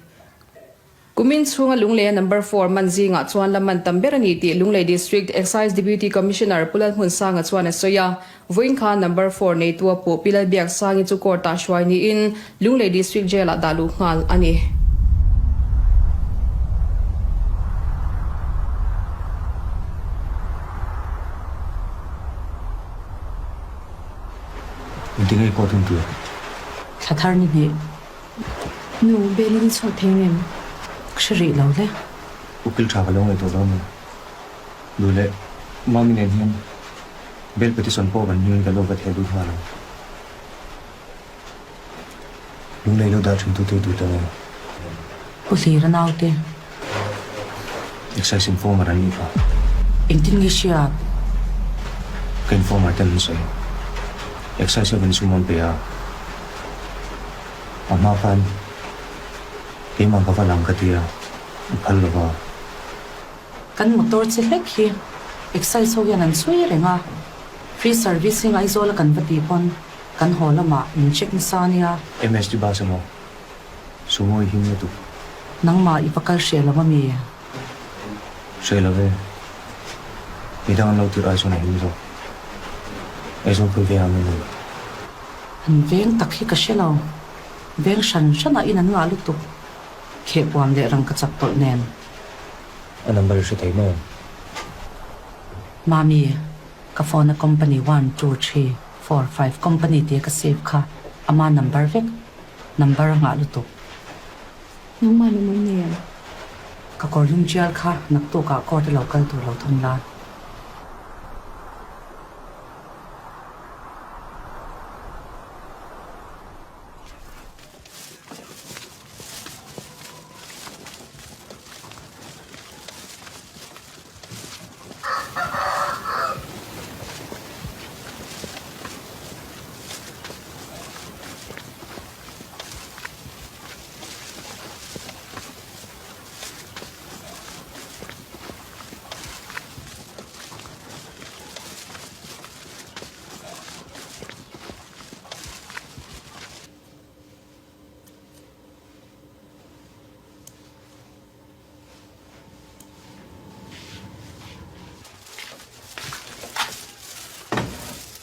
Kumin chhunga Lungleia number four man zingah chuan la man tam ber a ni tih Lunglei District Excise Deputy Commissioner Pu Lalhmunsanga chuan a sawi a. Vawiin khan number four neitu a puh Pi Lalbiaksangi chu court-ah hruai niin Lunglei District Jail-ah dah luh nghal a ni. Engti nge court in tir? Thla thar ni hnih. Nu, bail in i chhuak thei ngem? Ka hre rih lo le. Ukil tha ka lo ngaihtuah dawn ni. Duh leh Mami nen hian bail petition pawh kan hmingin kan lo va theh lut nghal ang. Lunglei lo dah thin tute duh ta nge? Pu Hlira naute. Excise informer an nih kha. Engtin nge hriat? Ka informer ten an sawi. Excise ho in sum an pe a. A hma khan keimah ka va lang ka ti a, i phal lo va. Kan motor che hlek hi Excise ho hian an chhui reng a, free servicing Aizawl a kan va tih pawn kan haw lamah min check nasa ania. MSD bus emaw Sumo i him lutuk. Nangmah i va kal hreh lo ami? Hreh lo ve. Midang an lo tirh ai chuan a him zawk. Aizawl pui ve ang i nei. An veng tak hi ka hre lo. Veng hran hranah in an ngah lutuk. Khehpuam leh rangka chak tawlh nen. A number i hre thei maw? Mami, ka phone a company one, two, three, four, five company tia ka save kha ama number vek. Number a nghah lutuk. Nangmah nu mai nei ang. Ka kawr lum tial kha naktukah court a lo kal tur lo thun la.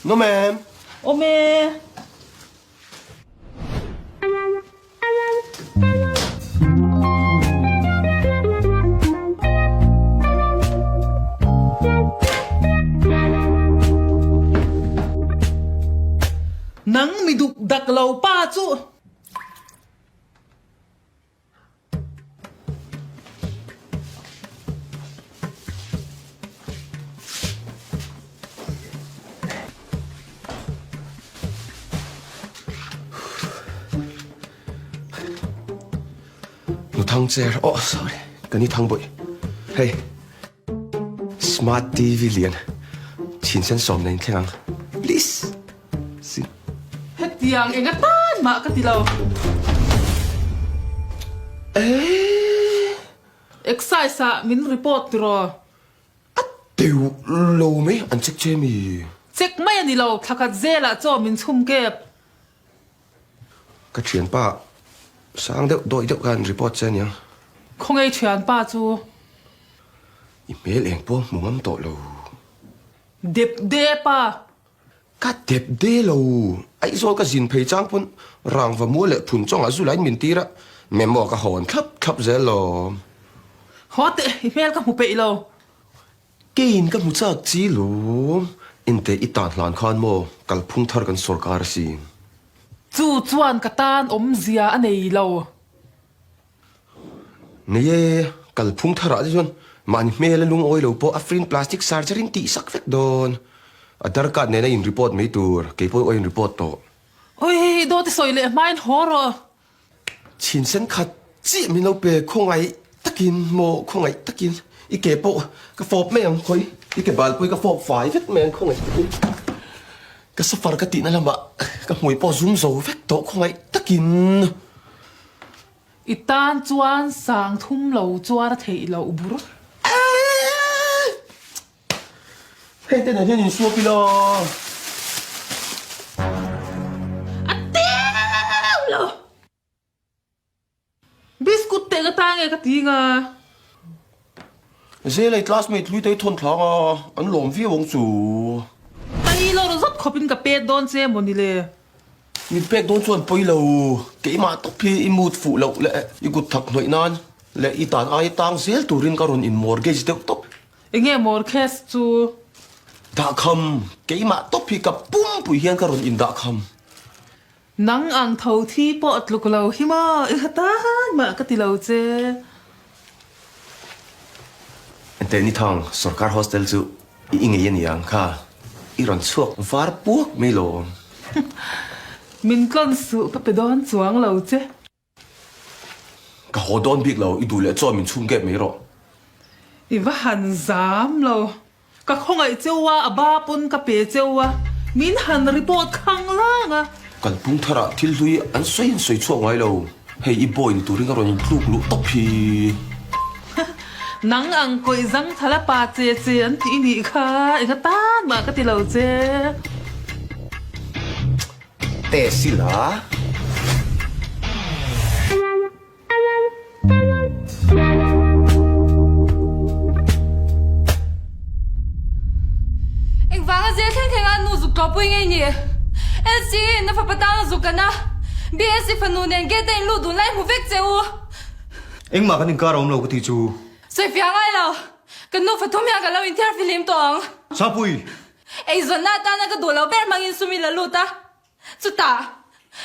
No ma'am. Awm e. Nang mi duk dak lo pa chu. Nuthang chair oh sorry ka ni thang bawih hei smart TV lian chhin sen sawm nen thleng ang please sin Hetiang eng atan mah ka ti lo. Excise ah min report tiraw? A deuh lo mai an check che mi? Check mai a ni lo, thla khat zelah chaw min chhum kep. Ka thianpa sang deuh dawih deuh khan report che aniang. Khawngaih thianpa chu. I hmel eng pawh hmu ngam tawh lo. Dep dep a. Ka dep de lo. Aizawl ka zin phei chang pawn rangva mua leh phun chawngah zu lain min tir a, memo ka hawn thlap thlap zel lo. Haw teh, i hmel ka hmu peih lo. Keiin ka hmu chak chi lo. Inte i tan hlan khan maw kalphung thar kan sawrkar asin. Chu chuan ka tan awmzia a nei lo. Nei e, kalphung tharah te chuan mahni hmel a lungawi lo pawh a free plastic surgery in tih sak vek dawn. A dar card nena in report mai tur, kei pawh in report tawh. Ui, dawt i sawi leh hmain haw rawh. Chhin sen khat chiah min lo pe khawngaih takin maw khawngaih takin i ke pawh ka fawp mai ang khawi i ke bal pawh hi ka fawp fai vek mai ang khawngaih takin ka safar ka tihna lamah ka hmui pawh a zum zo vek tawh khawngaih takin. I tan chuan sang thum lo chuar a theih loh bur. Heng te nen hian insuap ila. A teuh lo. Biscuit te ka ta nge ka ti nga. Zelei classmate hlui te hi thawn thlang a, an lawm viau ang chu. Tailor zawt khawp in ka pet dawn che maw ni le. Min pek dawn chuan pawi lo, keimah tawp hi i mood fuh loh leh i kut thak hnawih nan leh i tan aia tang zel turin ka rawn in mortgage deuh tawp. Enge mortgage chu? Dahkham, keimah tawp hi ka pumpui hian ka rawn in dahkham. Nang ang tho thi pawh tluk lo hi maw i hre tan mah ka ti lo che. Enteh ni thang, sorkar hostel chu i i ngei a niang kha, i rawn chhuak var puak mai lo. Min tlawn suh ka pe dawn chuang lo che. Ka haw dawn bik lo, i duh leh chaw min chhum kep mai rawh. I va han zam lo. Ka khawngaih cheu a, a ba pawn ka pe cheu a, min han report khang lang a. Kalphung tharah thil hlui an sawi an sawi chhuak ngai lo, hei i boy ni turin ka rawn intluk luh tawp hi. Nang ang kawih zang thala pa che che an tih nih kha, enga tan mah ka ti lo che. Test ila. Engvanga zel thleng thleng a nu zuk tlawhpui ngei ni? LC in a fapa tang a zuk kan a, BSc fanu nen gate a in lut dun lai hmu vek che u. Engmah kan inkar a awm lo ka tih chu. Sawifiah ngai lo. Kan nu fathum hian ka lo inthiar fihlim tawh ang. Sapui! Eizawnna atana ka duh lo ber hmangin sum i la lut a. Chutah,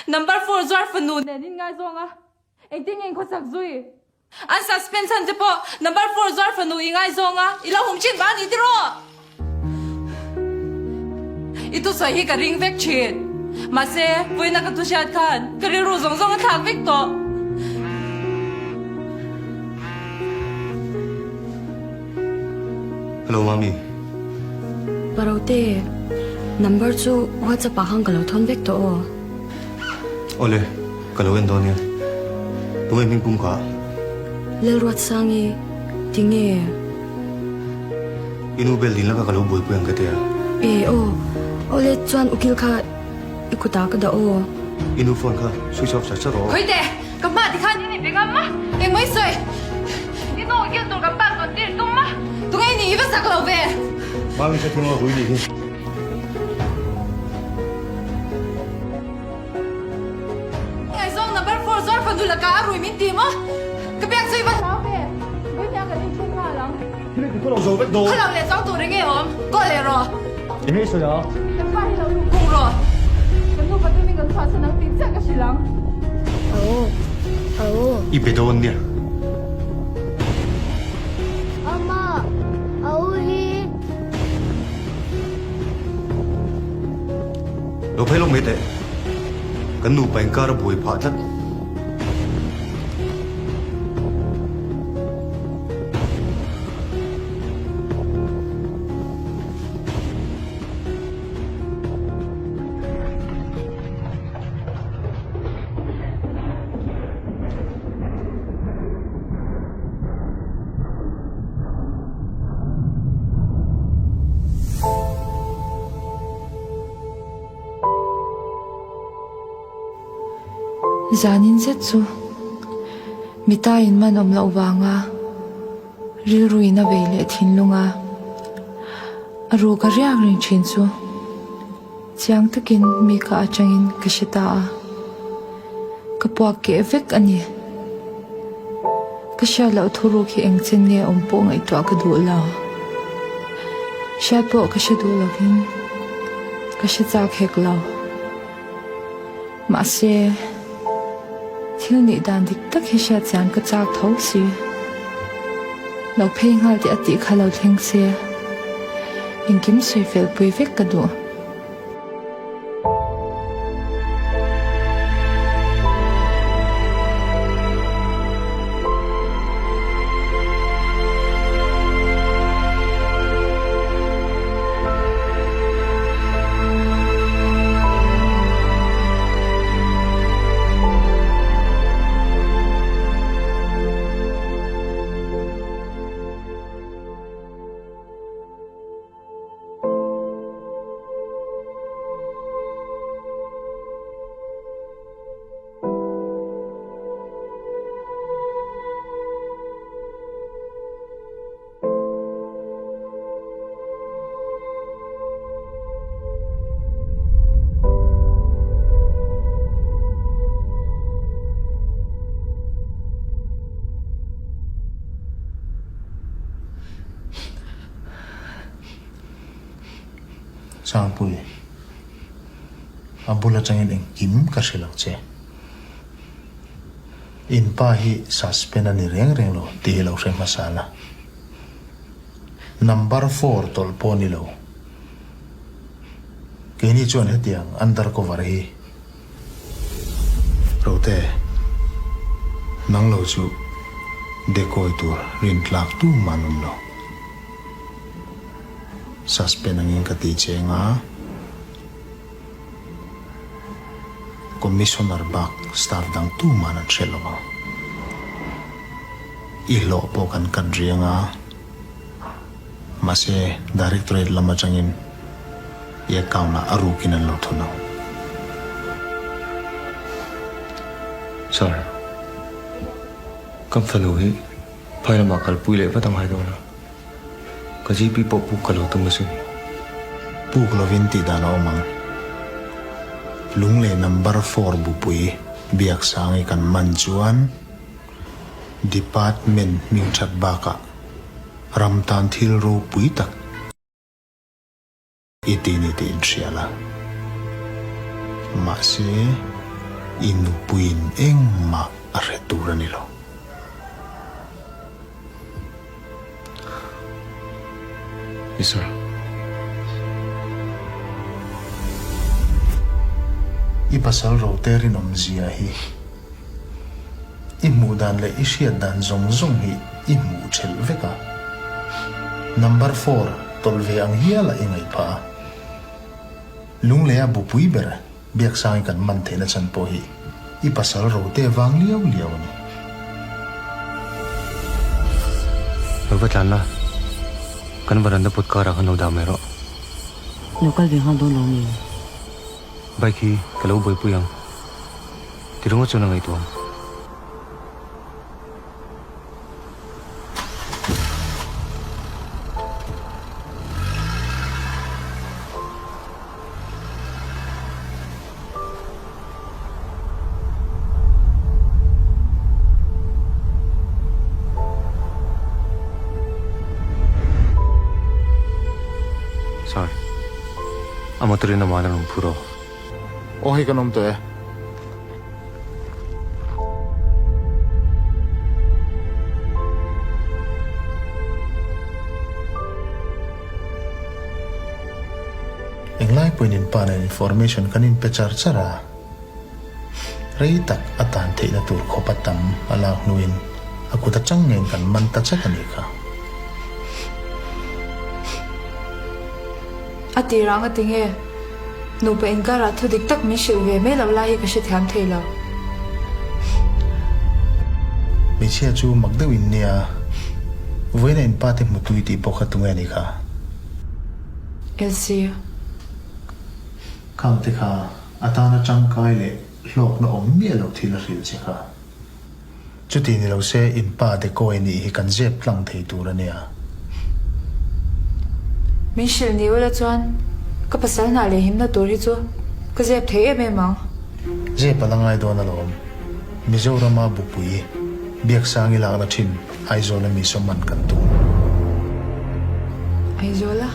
number four zuar fanu nen in ngaizawng a. Engtin nge in khawsak zui? An suspend chhan che pawh number four zuar fanu i ngaizawng a, i lo hum thin vang a ni tiraw? I thusawi hi ka ring vek thin. Mahse, vawiina ka thu hriat khan ka rilru zawng zawng a thlak vek tawh. Hello Mami. Parote, number chu WhatsApp ah khan ka lo thawn vek tawh aw. Awle, ka lo en dawn nia. Tunge hming pum kha? Lalruatsangi, tinge? I nu bel din laka ka lo buaipui ang ka tia. E aw, awle chuan ukil kha i kutah ka dah aw. I nu phone kha switch off chat chat rawh aw. Khawite, ka hma tikhan in inbe ngam a, engmah i sawi. I nu ukil tur kan pak zawn tir tum a, tunge i nih i va zak lo ve? Mami hrethiam a hui nih hi. Ngaihzawng number four zuar fanu lakah a rui min ti maw? Ka biak chu i va hlau ve. Vawinia kan inchhung nghal ang. Thil hi ka lo zo vek dawn. Khaw lo leh chuang tur enge awm? Kaw leh rawh. Eng nge i sawi a? Kan pa hi lo luh khung rawh. Kan nupa tumin kan chhuahsan ang tih chiah ka hrilh ang. Au. Au. I be dawn nia. Ama. Au hi. Lo phei lawk mai teh. Kan nupa inkar a buai phah tlat. Zanin zet chu mita in man awm loh vanga rilru in a vei leh thinlung a, a ruk a riak reng thin chu chiang takin mi ka atangin ka hre ta a, ka puak keh vek a ni. Ka hriat loh thuruk hi engchen nge awm pawh ngaihtuah ka duh lo. Hriat pawh ka hre duh lovin ka hre chak hek lo. Mahse, thil nih dan dik tak hi hriat chian ka chak tho si. Lo phei nghal teh a tih kha lo thleng se, engkim sawi fel pui vek ka duh. Sangpui, a bul atangin engkim ka hre lo che. In pa hi suspend a ni reng reng lo tih hi lo hre hmasa la. Number four tawlh pawh a ni lo. Keini chuan hetiang undercover hi Rote, nang lo chu decoy tur rintlak tumah an awm lo. Suspend angin ka ti che anga Commissioner bak staff dang tumah an hre lo ang. I hlawh pawh kan cut riang a. Mahse, Directorate lam atangin i account-ah a rukin an lo thun ang. Sir, ka fanu hi phai lamah kalpui leh vat a ngai dawn a, ka GP pawh puk ka lo tum asin. Puk lovin tih dan a awm ang. Lunglei number four bupui Biaksangi kan man chuan Department hmingthat bakah ram tan thil ropui tak i ti ni tih inhria la. Mahse, i nupuiin engmah a hre tur a ni lo. Yes sir. I pasal rote rinawmzia hi I hmuh dan leh i hriat dan zawng zawng hi i hmuh thelh vek a. Number four tawlh ve ang hialah i ngaih phah a. Lungleia bupui ber Biaksangi kan man theihna chhan pawh hi i pasal rote vang liau liau a ni. Lo va tlan la, kan varanda put karah khan lo dah mai rawh. Lo kal ve nghal dawn lo mi? Bike hi ka lo buaipui ang. Ti ringawt chuan a ngaihtuah ang. Sir, a motor in amah a rawn phur aw. Aw hei kan awm tawh e. Englai pawhin in pa nen information kan inpe char char a, rei tak a tan theihna tur khawp a tam a lak hnuin a kut atang ngeiin kan man ta chat a nih kha. A tir ang a ti nge? Nupa inkarah thu dik tak min hrilh ve mai loh lai hi ka hrethiam thei lo. Hmeichhia chu mak deuh in nia, vawiina in pa te hmu tui tih pawh kha tunge ni kha? Elsie. Khang te kha a tana tangkai leh hlawkna awm miah loh thil a hrilh che kha. Chuti ni lo se in pa decoy nih hi kan zep tlang thei tur a nia. Min hrilh ni ula chuan ka pasal hna leh himna tur hi chu ka zep thei em em ang. Zep a la ngai dawn alawm. Mizorama bupui Biaksangi lakna thin Aizawla mi sawm an kan tum. Aizawla?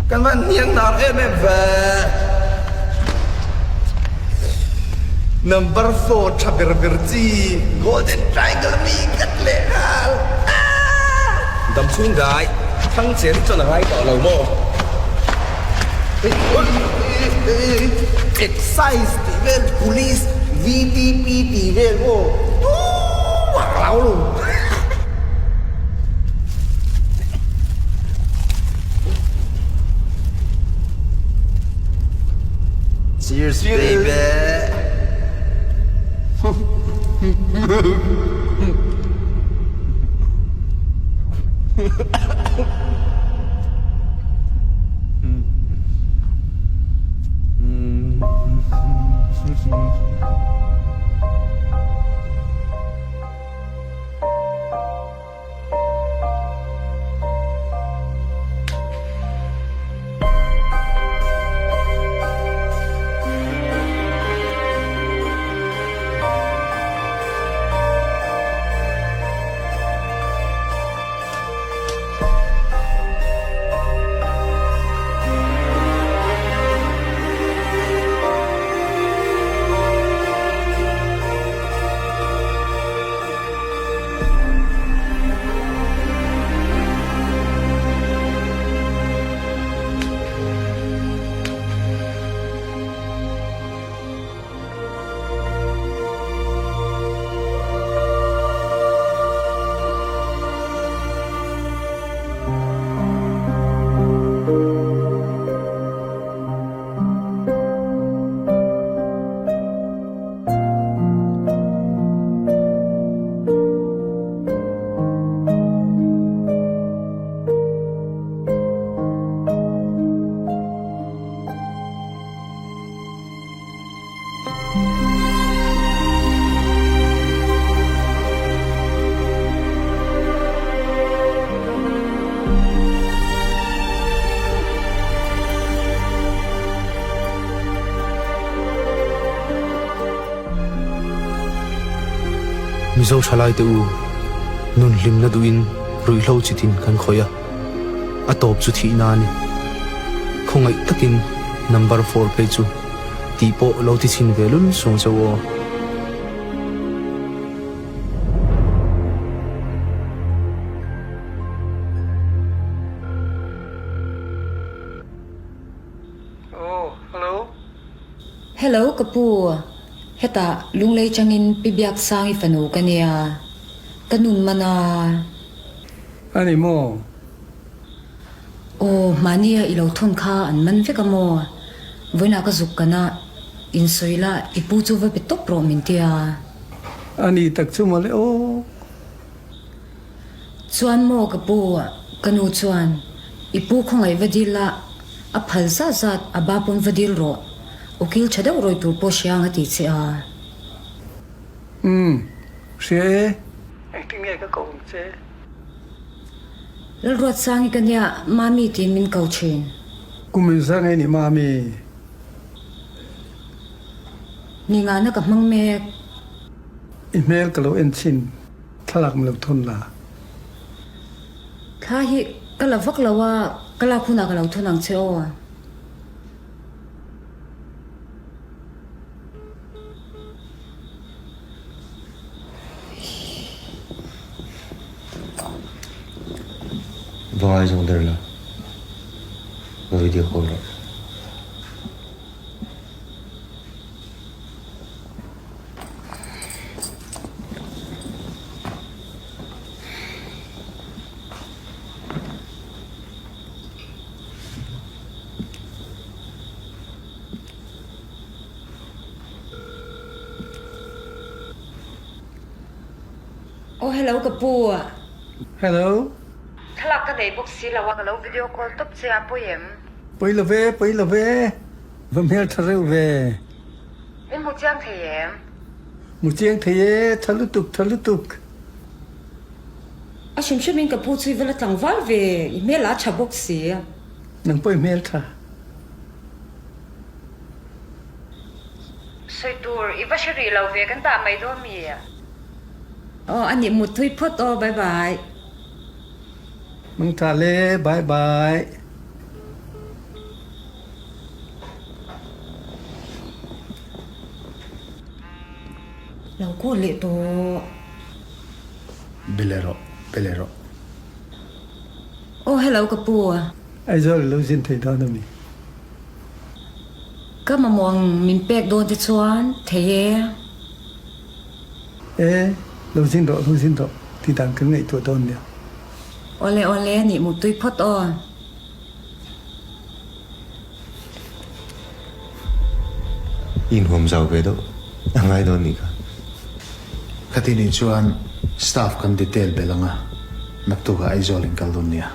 Kan van hniang nar em em ve. Number four tha ber ber chi Golden Triangle mi kat leh nghal. Dam chhung dai thang chen chuan a ngai tawh lo maw? Excise tih vel Police VTP tih vel maw? Tumah ka hlau lo. Cheers baby. Mizo thalaite u, nun hlimna duhin ruihhlo chitin kan khawih a, a tawp chu thihna a ni. Khawngaih takin number four phei chu tih pawh lo ti chhin ve lul sung che u aw. Aw, hello. Hello ka pu, hetah Lunglei changin Pi Biaksangi fanu ka nia, ka nun man a. A ni maw? Aw, mahnia i lo thawn kha an man vek a maw? Vawiinah ka zuk kan a, insawi la i pu chu va pe tawp rawh min ti a. A ni tak chu mawle aw. Chuan maw ka pu, ka nu chuan, I pu khawngaih va dil la, a phal zat zat a ba pawn va dil rawh, ukil tha deuh rawi tur pawh hria ang a ti che a. Umm, hria e. Engtin nge ka ko ang che? Lalruatsangi ka nia, Mami tiin min ko thin. Kum in zar ngei ni Mami? Ni ngahna ka hmang mek. I hmel ka lo en chhin. Thlalak min lo thun la. Thla hi ka la vak lo a, ka lak hunah ka lo thun ang che aw. Va ngaizawng der la, va video call rawh. Aw hello ka pu. Hello. Thlalak ka nei bawk si lo a ka lo video call tawp che a pawi em? Pawi lo ve, pawi lo ve. Va hmel tha reuh ve. Min hmu chiang thei em? Hmu chiang thei e, tha lutuk, tha lutuk. A hrim hrim in ka pu chu i va la tlangval ve, i hmel a tha bawk si. Nang pawh i hmel tha. Sawi tur i va hre rih lo ve, kan dah mai dawn mi? Aw a nih mut thui phawt aw, bye bye. Mang tha le, bye bye. Lo call leh tawh. Be leh rawh, be leh rawh. Aw hello ka pu. Aizawl i lo zin thei dawn a mi? Ka mamawh ang min pek dawn te chuan thei e. E, lo zin rawh, lo zin rawh tih dan kan ngaihtuah dawn nia. Awle awle nih muttui phawt aw. I inhuam zau ve deuh a ngai dawn nih kha. Khati nih chuan staff kan detail belh ang a, naktukah Aizawl in kal dawn nia.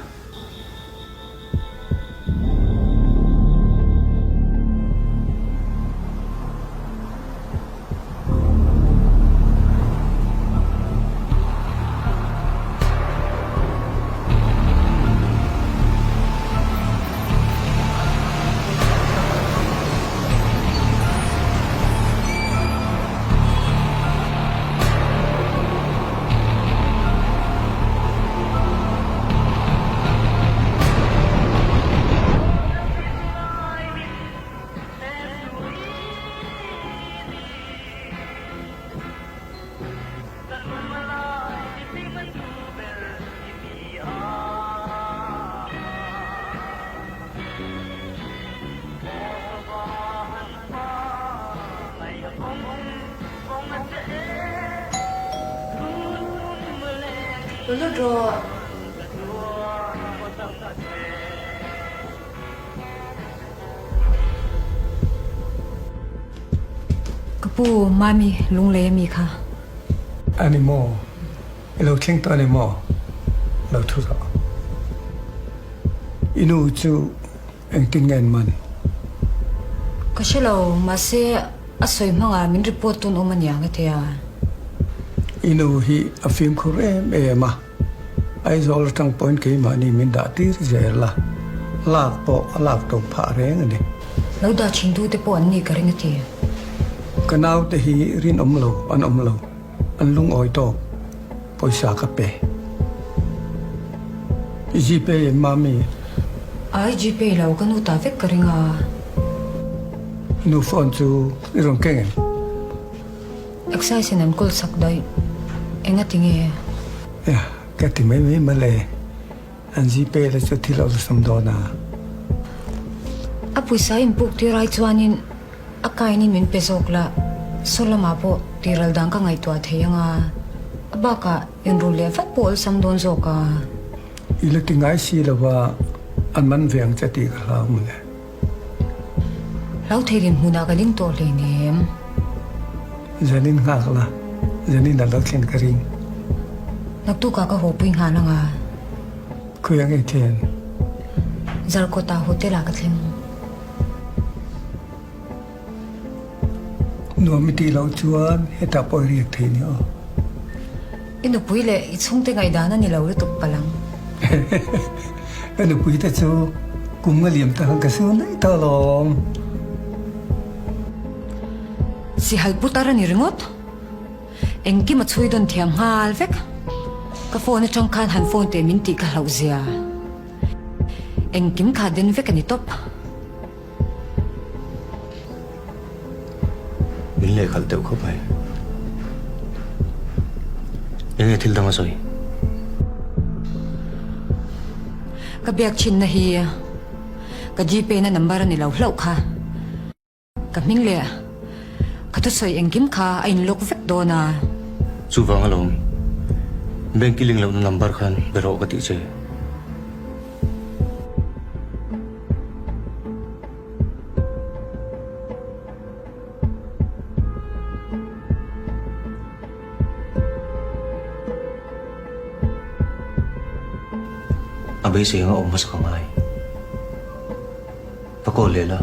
Lut rawh. Ka pu, Mami lunglei a mi kha. A ni maw? I lo thleng tawh a ni maw? Lo thu rawh. I nu chu engtin nge an man? Ka hre lo, mahse a sawi hmangah min report tun awm a niang a ti a. I nu hi a fimkhur em em a. Aizawl atang pawhin keimahni min dah tir zel a, lak pawh a lak to phah reng a ni. Lo dah thin tu te pawh an ni ka ring a ti. Ka naute hi rinawm lo an awm lo. An lungawi tawk pawisa ka pe. I Gpay em Mami? Ai Gpay lo, ka nu ta vek ka ring a. I nu phone chu i rawn keng em? Excise in an kawl sak daih. Engati nge? Ia, ka ti mai mai mawle. An Gpay la chu thil awlsam dawn a. A pawisa inpuk tir ai chuanin A kainin min pe zawk la, saw lamah pawh tiral dan ka ngaihtuah thei ang a, a bakah inrul leh vat pawh awlsam dawn zawk a. I la ti ngai si lo va, an man ve ang che tih ka hlau mawle. Hlau thei din hmunah ka ding tawh hleinem. Zanin nghak la, zanin a lo thlen ka ring. Naktukah ka haw pui nghal ang a. Khawi ang i thlen? Zarkawtah hotel ah ka thleng. Nuam i tih loh chuan hetah pawh i riak thei nia aw. I nupui leh i chhungte ngaihdan a ni lo lutuk palh ang. Ka nupui te chu kum nga liam tak ang ka su daih tawh alawm. Sihal putar a ni ringawt. Engkim a chhui dawn thiam nghal vek. Ka phone atang khan han phone teh min tih ka hlauh zia. Engkim kha den vek a ni tawp. Min lehkhalh deuh khawp mai. Enge thil dang a sawi? Ka biak thinna hi ka Gpay na number a ni lo hlauh kha. Ka hming leh ka thusawi engkim kha a in lock vek dawn a. Chuvang alawm, bank i ling lohna number khan be rawh ka tih che. A beisei anga awm hmasa ka ngai. Ka call leh la,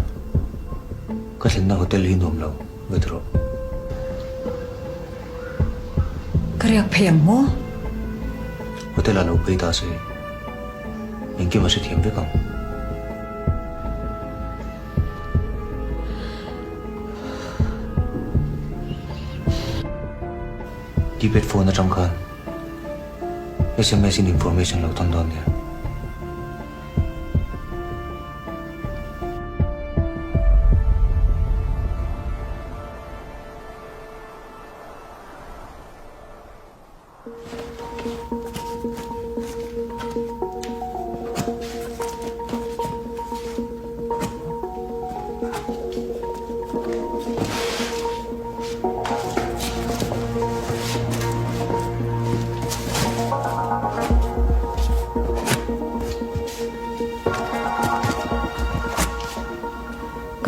ka thlenna hotel hi nuam lo va ti rawh. Ka riak phei ang maw? Hotel ah lo phei ta se, engkim a hrethiam vek ang. Keypad phone atang khan sms in information lo thawn dawn nia.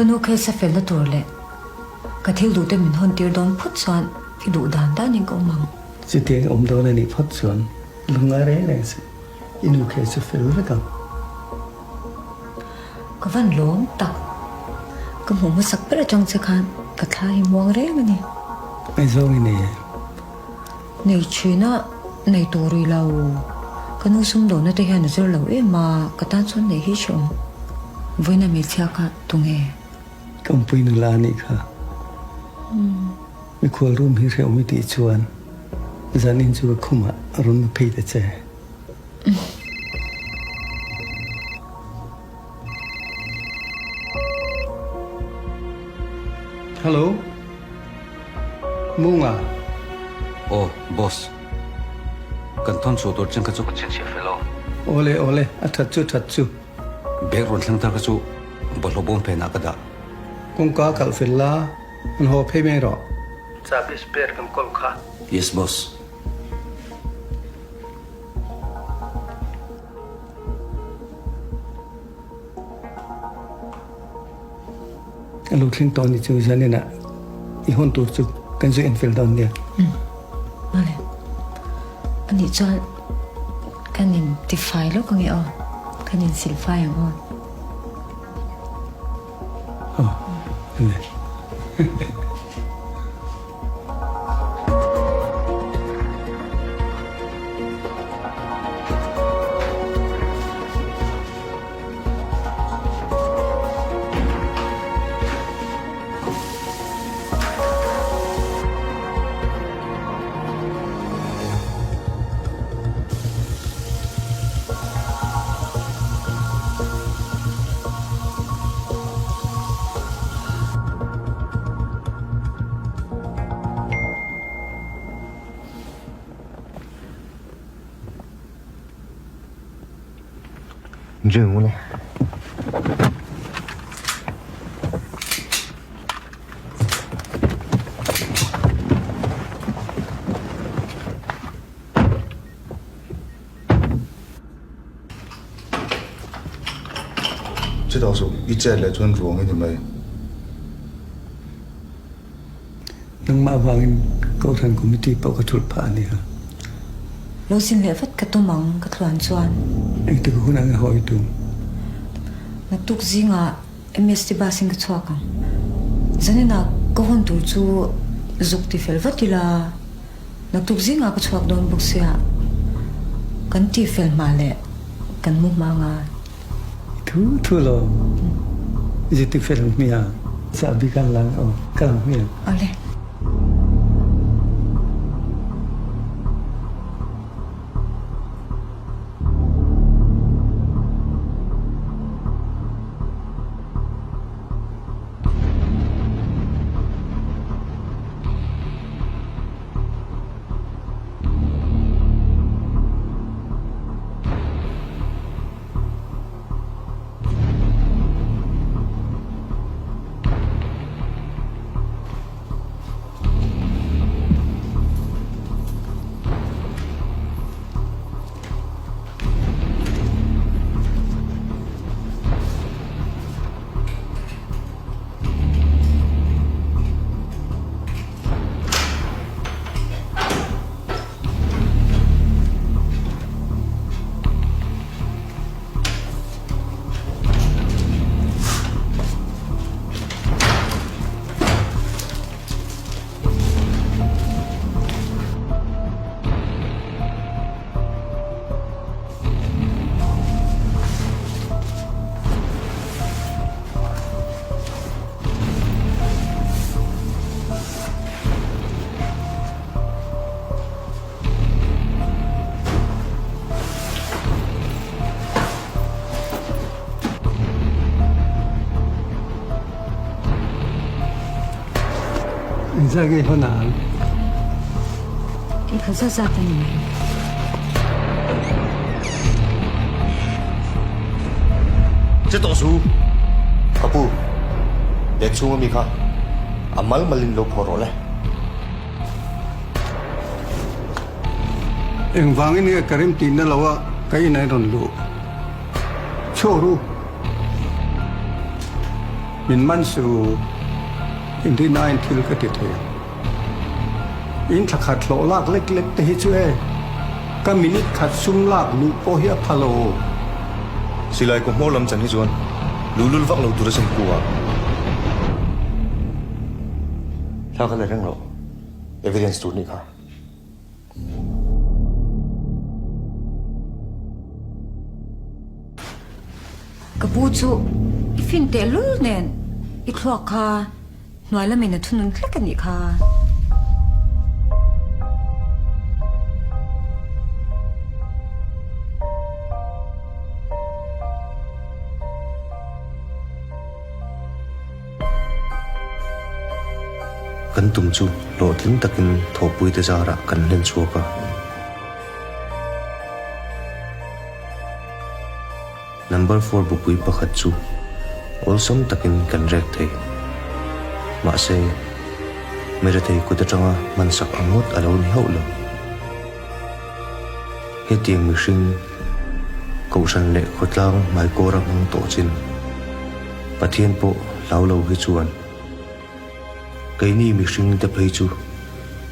Ka nu case a felna tur leh ka thil duhte min hawn tir dawn phawt chuan i duh dan danin ka awm ang. Chutiang awm dawn a nih phawt chuan lungngai reng reng suh, i nu case chu fel vek ang. Ka van lawm tak. Ka hmuh hmasak ber atang che khan ka thla hi muang reng a ni. Ngaihzawng i nei em? Nei thin a, nei tawh rih lo. Ka nu sumdawnna te hian a zir lo em a, ka tan chuan neih hi hrehawm. Vawiina hmeichhia kha tunge? Ka awmpui nula a nih kha. Mikhual room hi hrehawm i tih chuan zanin chu ka khumah a rawn mu phei ta che. Hello. Munga. Aw, boss. Kan thawn chhuah tur chen kha chu ka chhinchhiah fel aw. Awle, awle, a that chu that chu. Bag rawn thleng thar kha chu bawlhhlawh bawm phenah ka dah. Kawngka kalh fel la, an haw phei mai rawh. Chahbi spare kan kawl kha. Yes, boss. A lo thleng tawh ni chu zanin ah i hawn tur chu kan zu en fel dawn nia. Umm mawle anih chuan kan in tifai lawk ange aw kan in silfai ang aw. Aw le. Zui ang ule. Chutah suh, i chet leh chuan ruang i ni mai. Nangmah avangin Kohhran Committee pawh ka thulh phah a nia. Lo sin leh vat ka tum ang ka thluan chuan. Engtik hun ang i hawi tum? Naktuk zingah MST bus in ka chhuak ang. Zaninah ka hawn tur chu zuk ti fel vat ila. Naktuk zingah ka chhuak dawn bawk sia, kan ti fel hma leh kan mu hma nga. Thu thu lo, i ti fel hmia, chahbi kan lang aw, ka lang hmia. Awle. Engzah nge hawn ang? I phal zat zat a ni mai. Che tawh su! Ka pu, bag chhunga mi kha a mal malin lo phawh rawh le. Engvangin nge ka rem tihna lo a ka in a rawn luh? Chhuak ru! Min man su, inrinain thil ka ti thei ang. In thla khat hlawh lak lek lek te hi chu e, ka minute khat sum lak luh pawh hi a pha lo. Silai kaw hmawr lam chan hi chuan luhlul vak lo tur a sin ku a. Thla ka la reng lo, evidence tur nih kha. Ka pu chu i fin tehlul nen i thluak kha. Hnuai lamin a thunun hlek a nih kha. Kan tum chu hlawhtling takin thawhpuite zarah kan hlen chhuak a. Number four bupui pakhat chu awlsam takin kan rek thei. Mahse, mirethei kut atanga hmansak ang ngawt a lo ni hauh lo. Hetiang mihring, Kohhran leh khawtlang hmaikawra hmang tawh chin Pathian pawh hlau lo hi chuan keini mihring te phei chu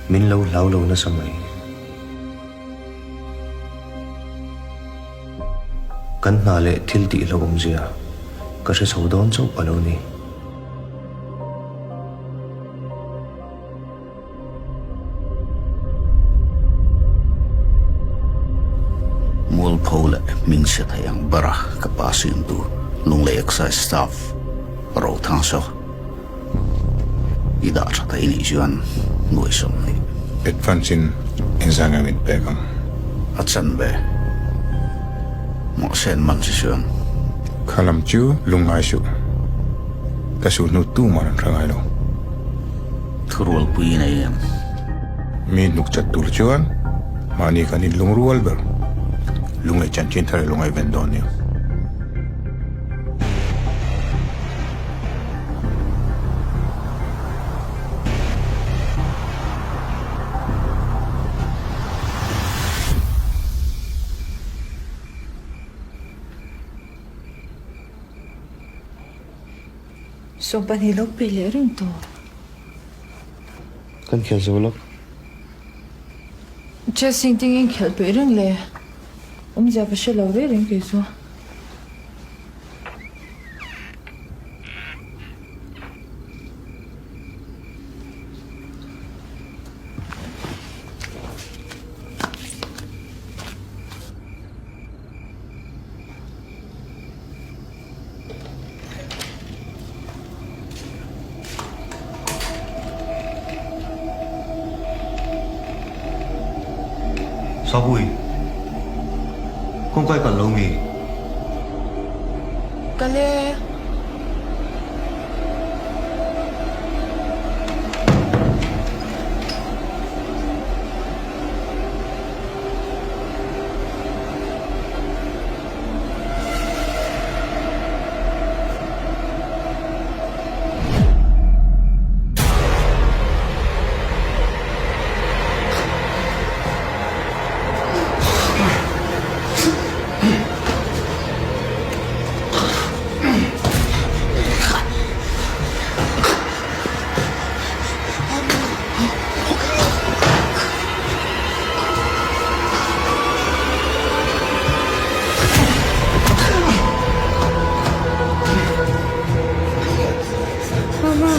min lo hlau lo nasa mai. Kan hna leh thil tih hlauhawmzia ka hre chho dawn chauh a lo ni. Mualpho leh hming chhe thei ang bera ka pa siamtu Lunglei Excise Staff Rothang saw i dah tha thei nih chuan nuaisawm nih. Advance in engzah nge min pek ang? A chan ve. Mahse an man si chuan. Kha lam chu lungngai suh. Ka suh hnu tumah an hre ngai lo. Thurualpui nei em? Mi hnuk chat tur chuan mahni kan inlungrual ber. Lunglei chanchin thar leh lungngai ven dawn nia. Sawmpahnih lo pe leh reng tawh. Kan khel zo lawk. Chess in ting in khelh peih reng le. Awmzia ka hre lo reng reng kei chu. Sapui, kawngka i kalh lo mi? Kal e. Mama.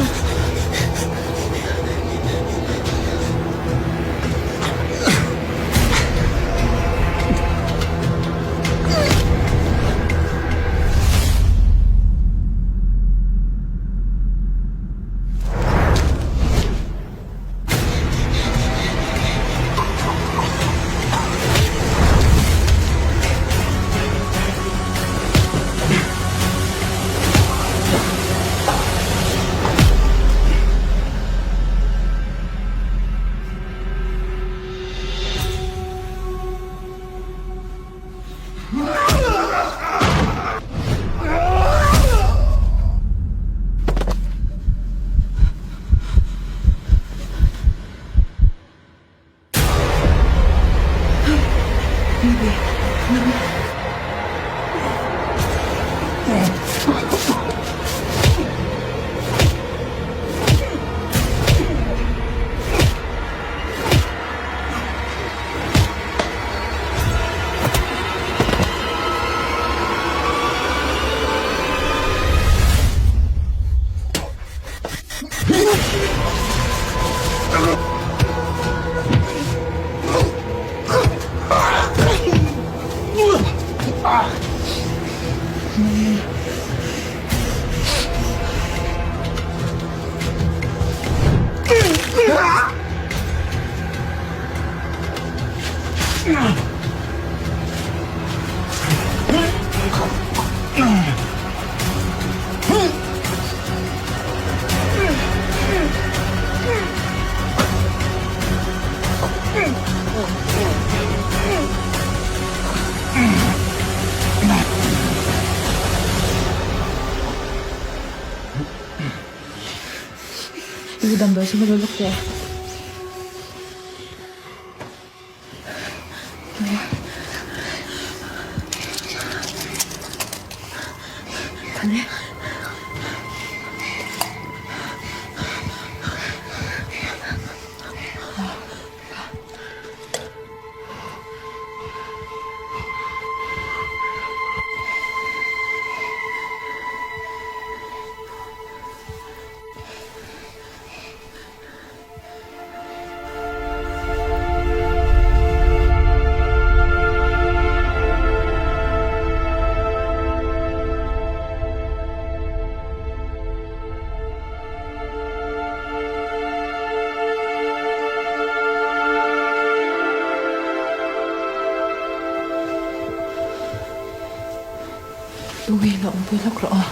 I damdawi chu va lo lawk teh. Ui, la awmpui lawk rawh aw.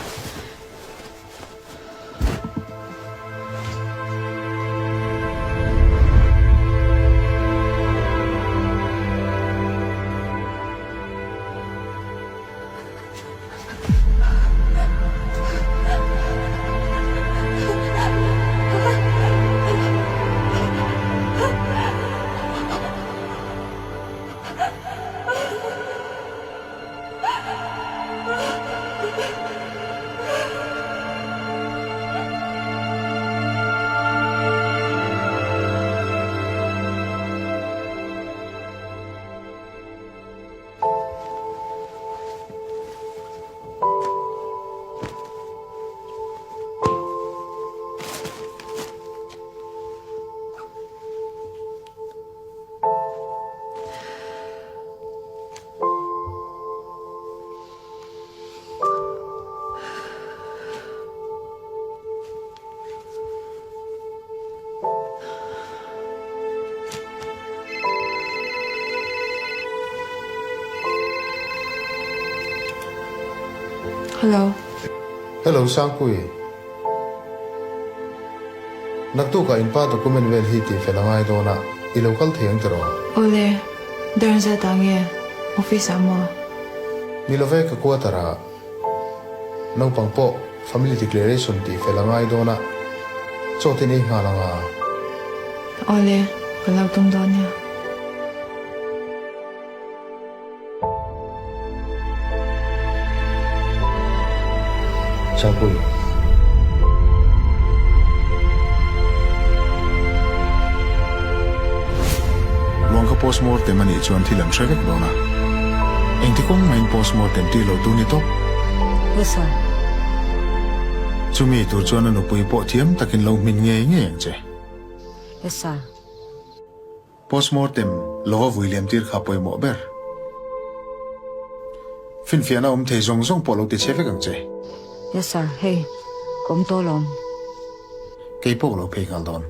Hello. Hello Sangpui. Naktukah in pa document vel hi tihfel a ngai dawn a, i lo kal thei ang tiraw? Awle, Darren zat ah nge office ah maw? Ni love ka quarter ah naupang pawh family declaration tihfel a ngai dawn a, chaw te nei nghal ang a. Awle, ka lo tum dawn nia. Sangpui. Ruang kha postmortem a nih chuan thil an hre vek dawn a. Engti kawng mahin postmortem tih lo tur ni tawp. Yes sir. Chumi tur chuan a nupui pawh thiam takin lo hmin ngei ngei ang che. Yes sir. Postmortem lova vui liam tir kha pawimawh ber. Finfiahna awm thei zawng zawng pawh lo ti chhe vek ang che. Yes sir, hei ka awm tawh alawm. Kei pawh ka lo phei nghal dawn.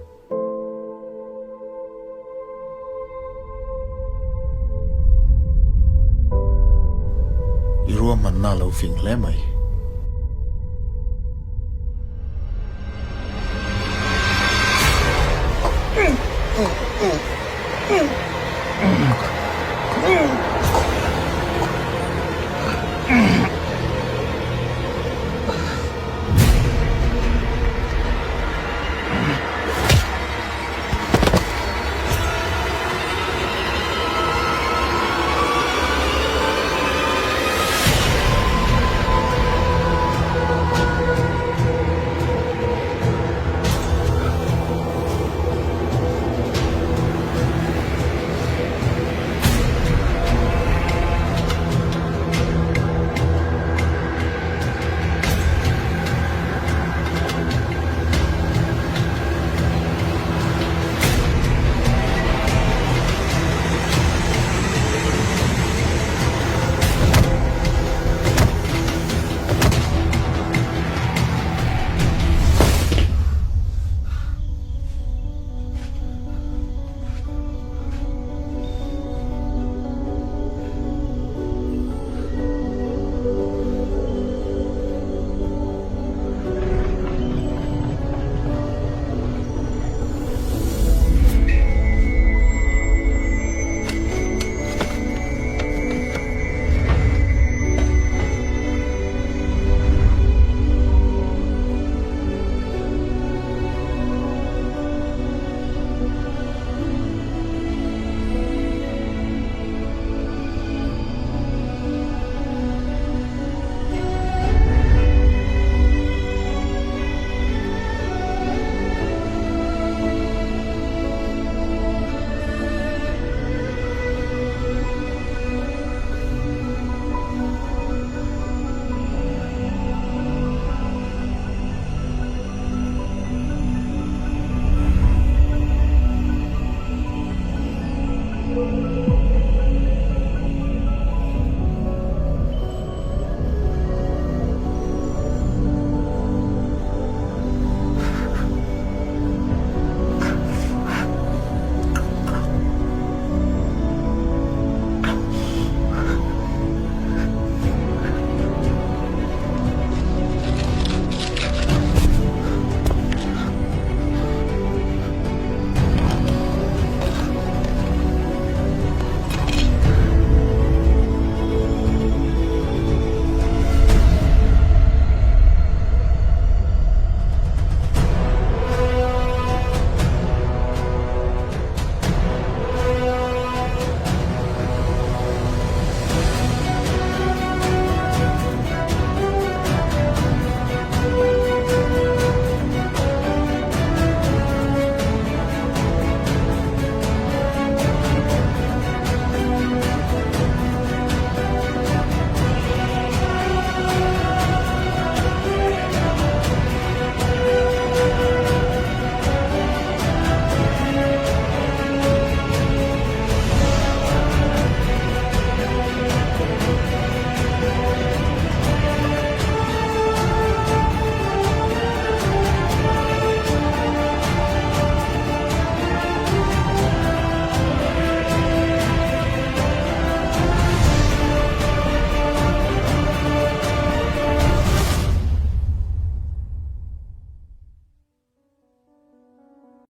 I ruahmanna a lo fing hle mai.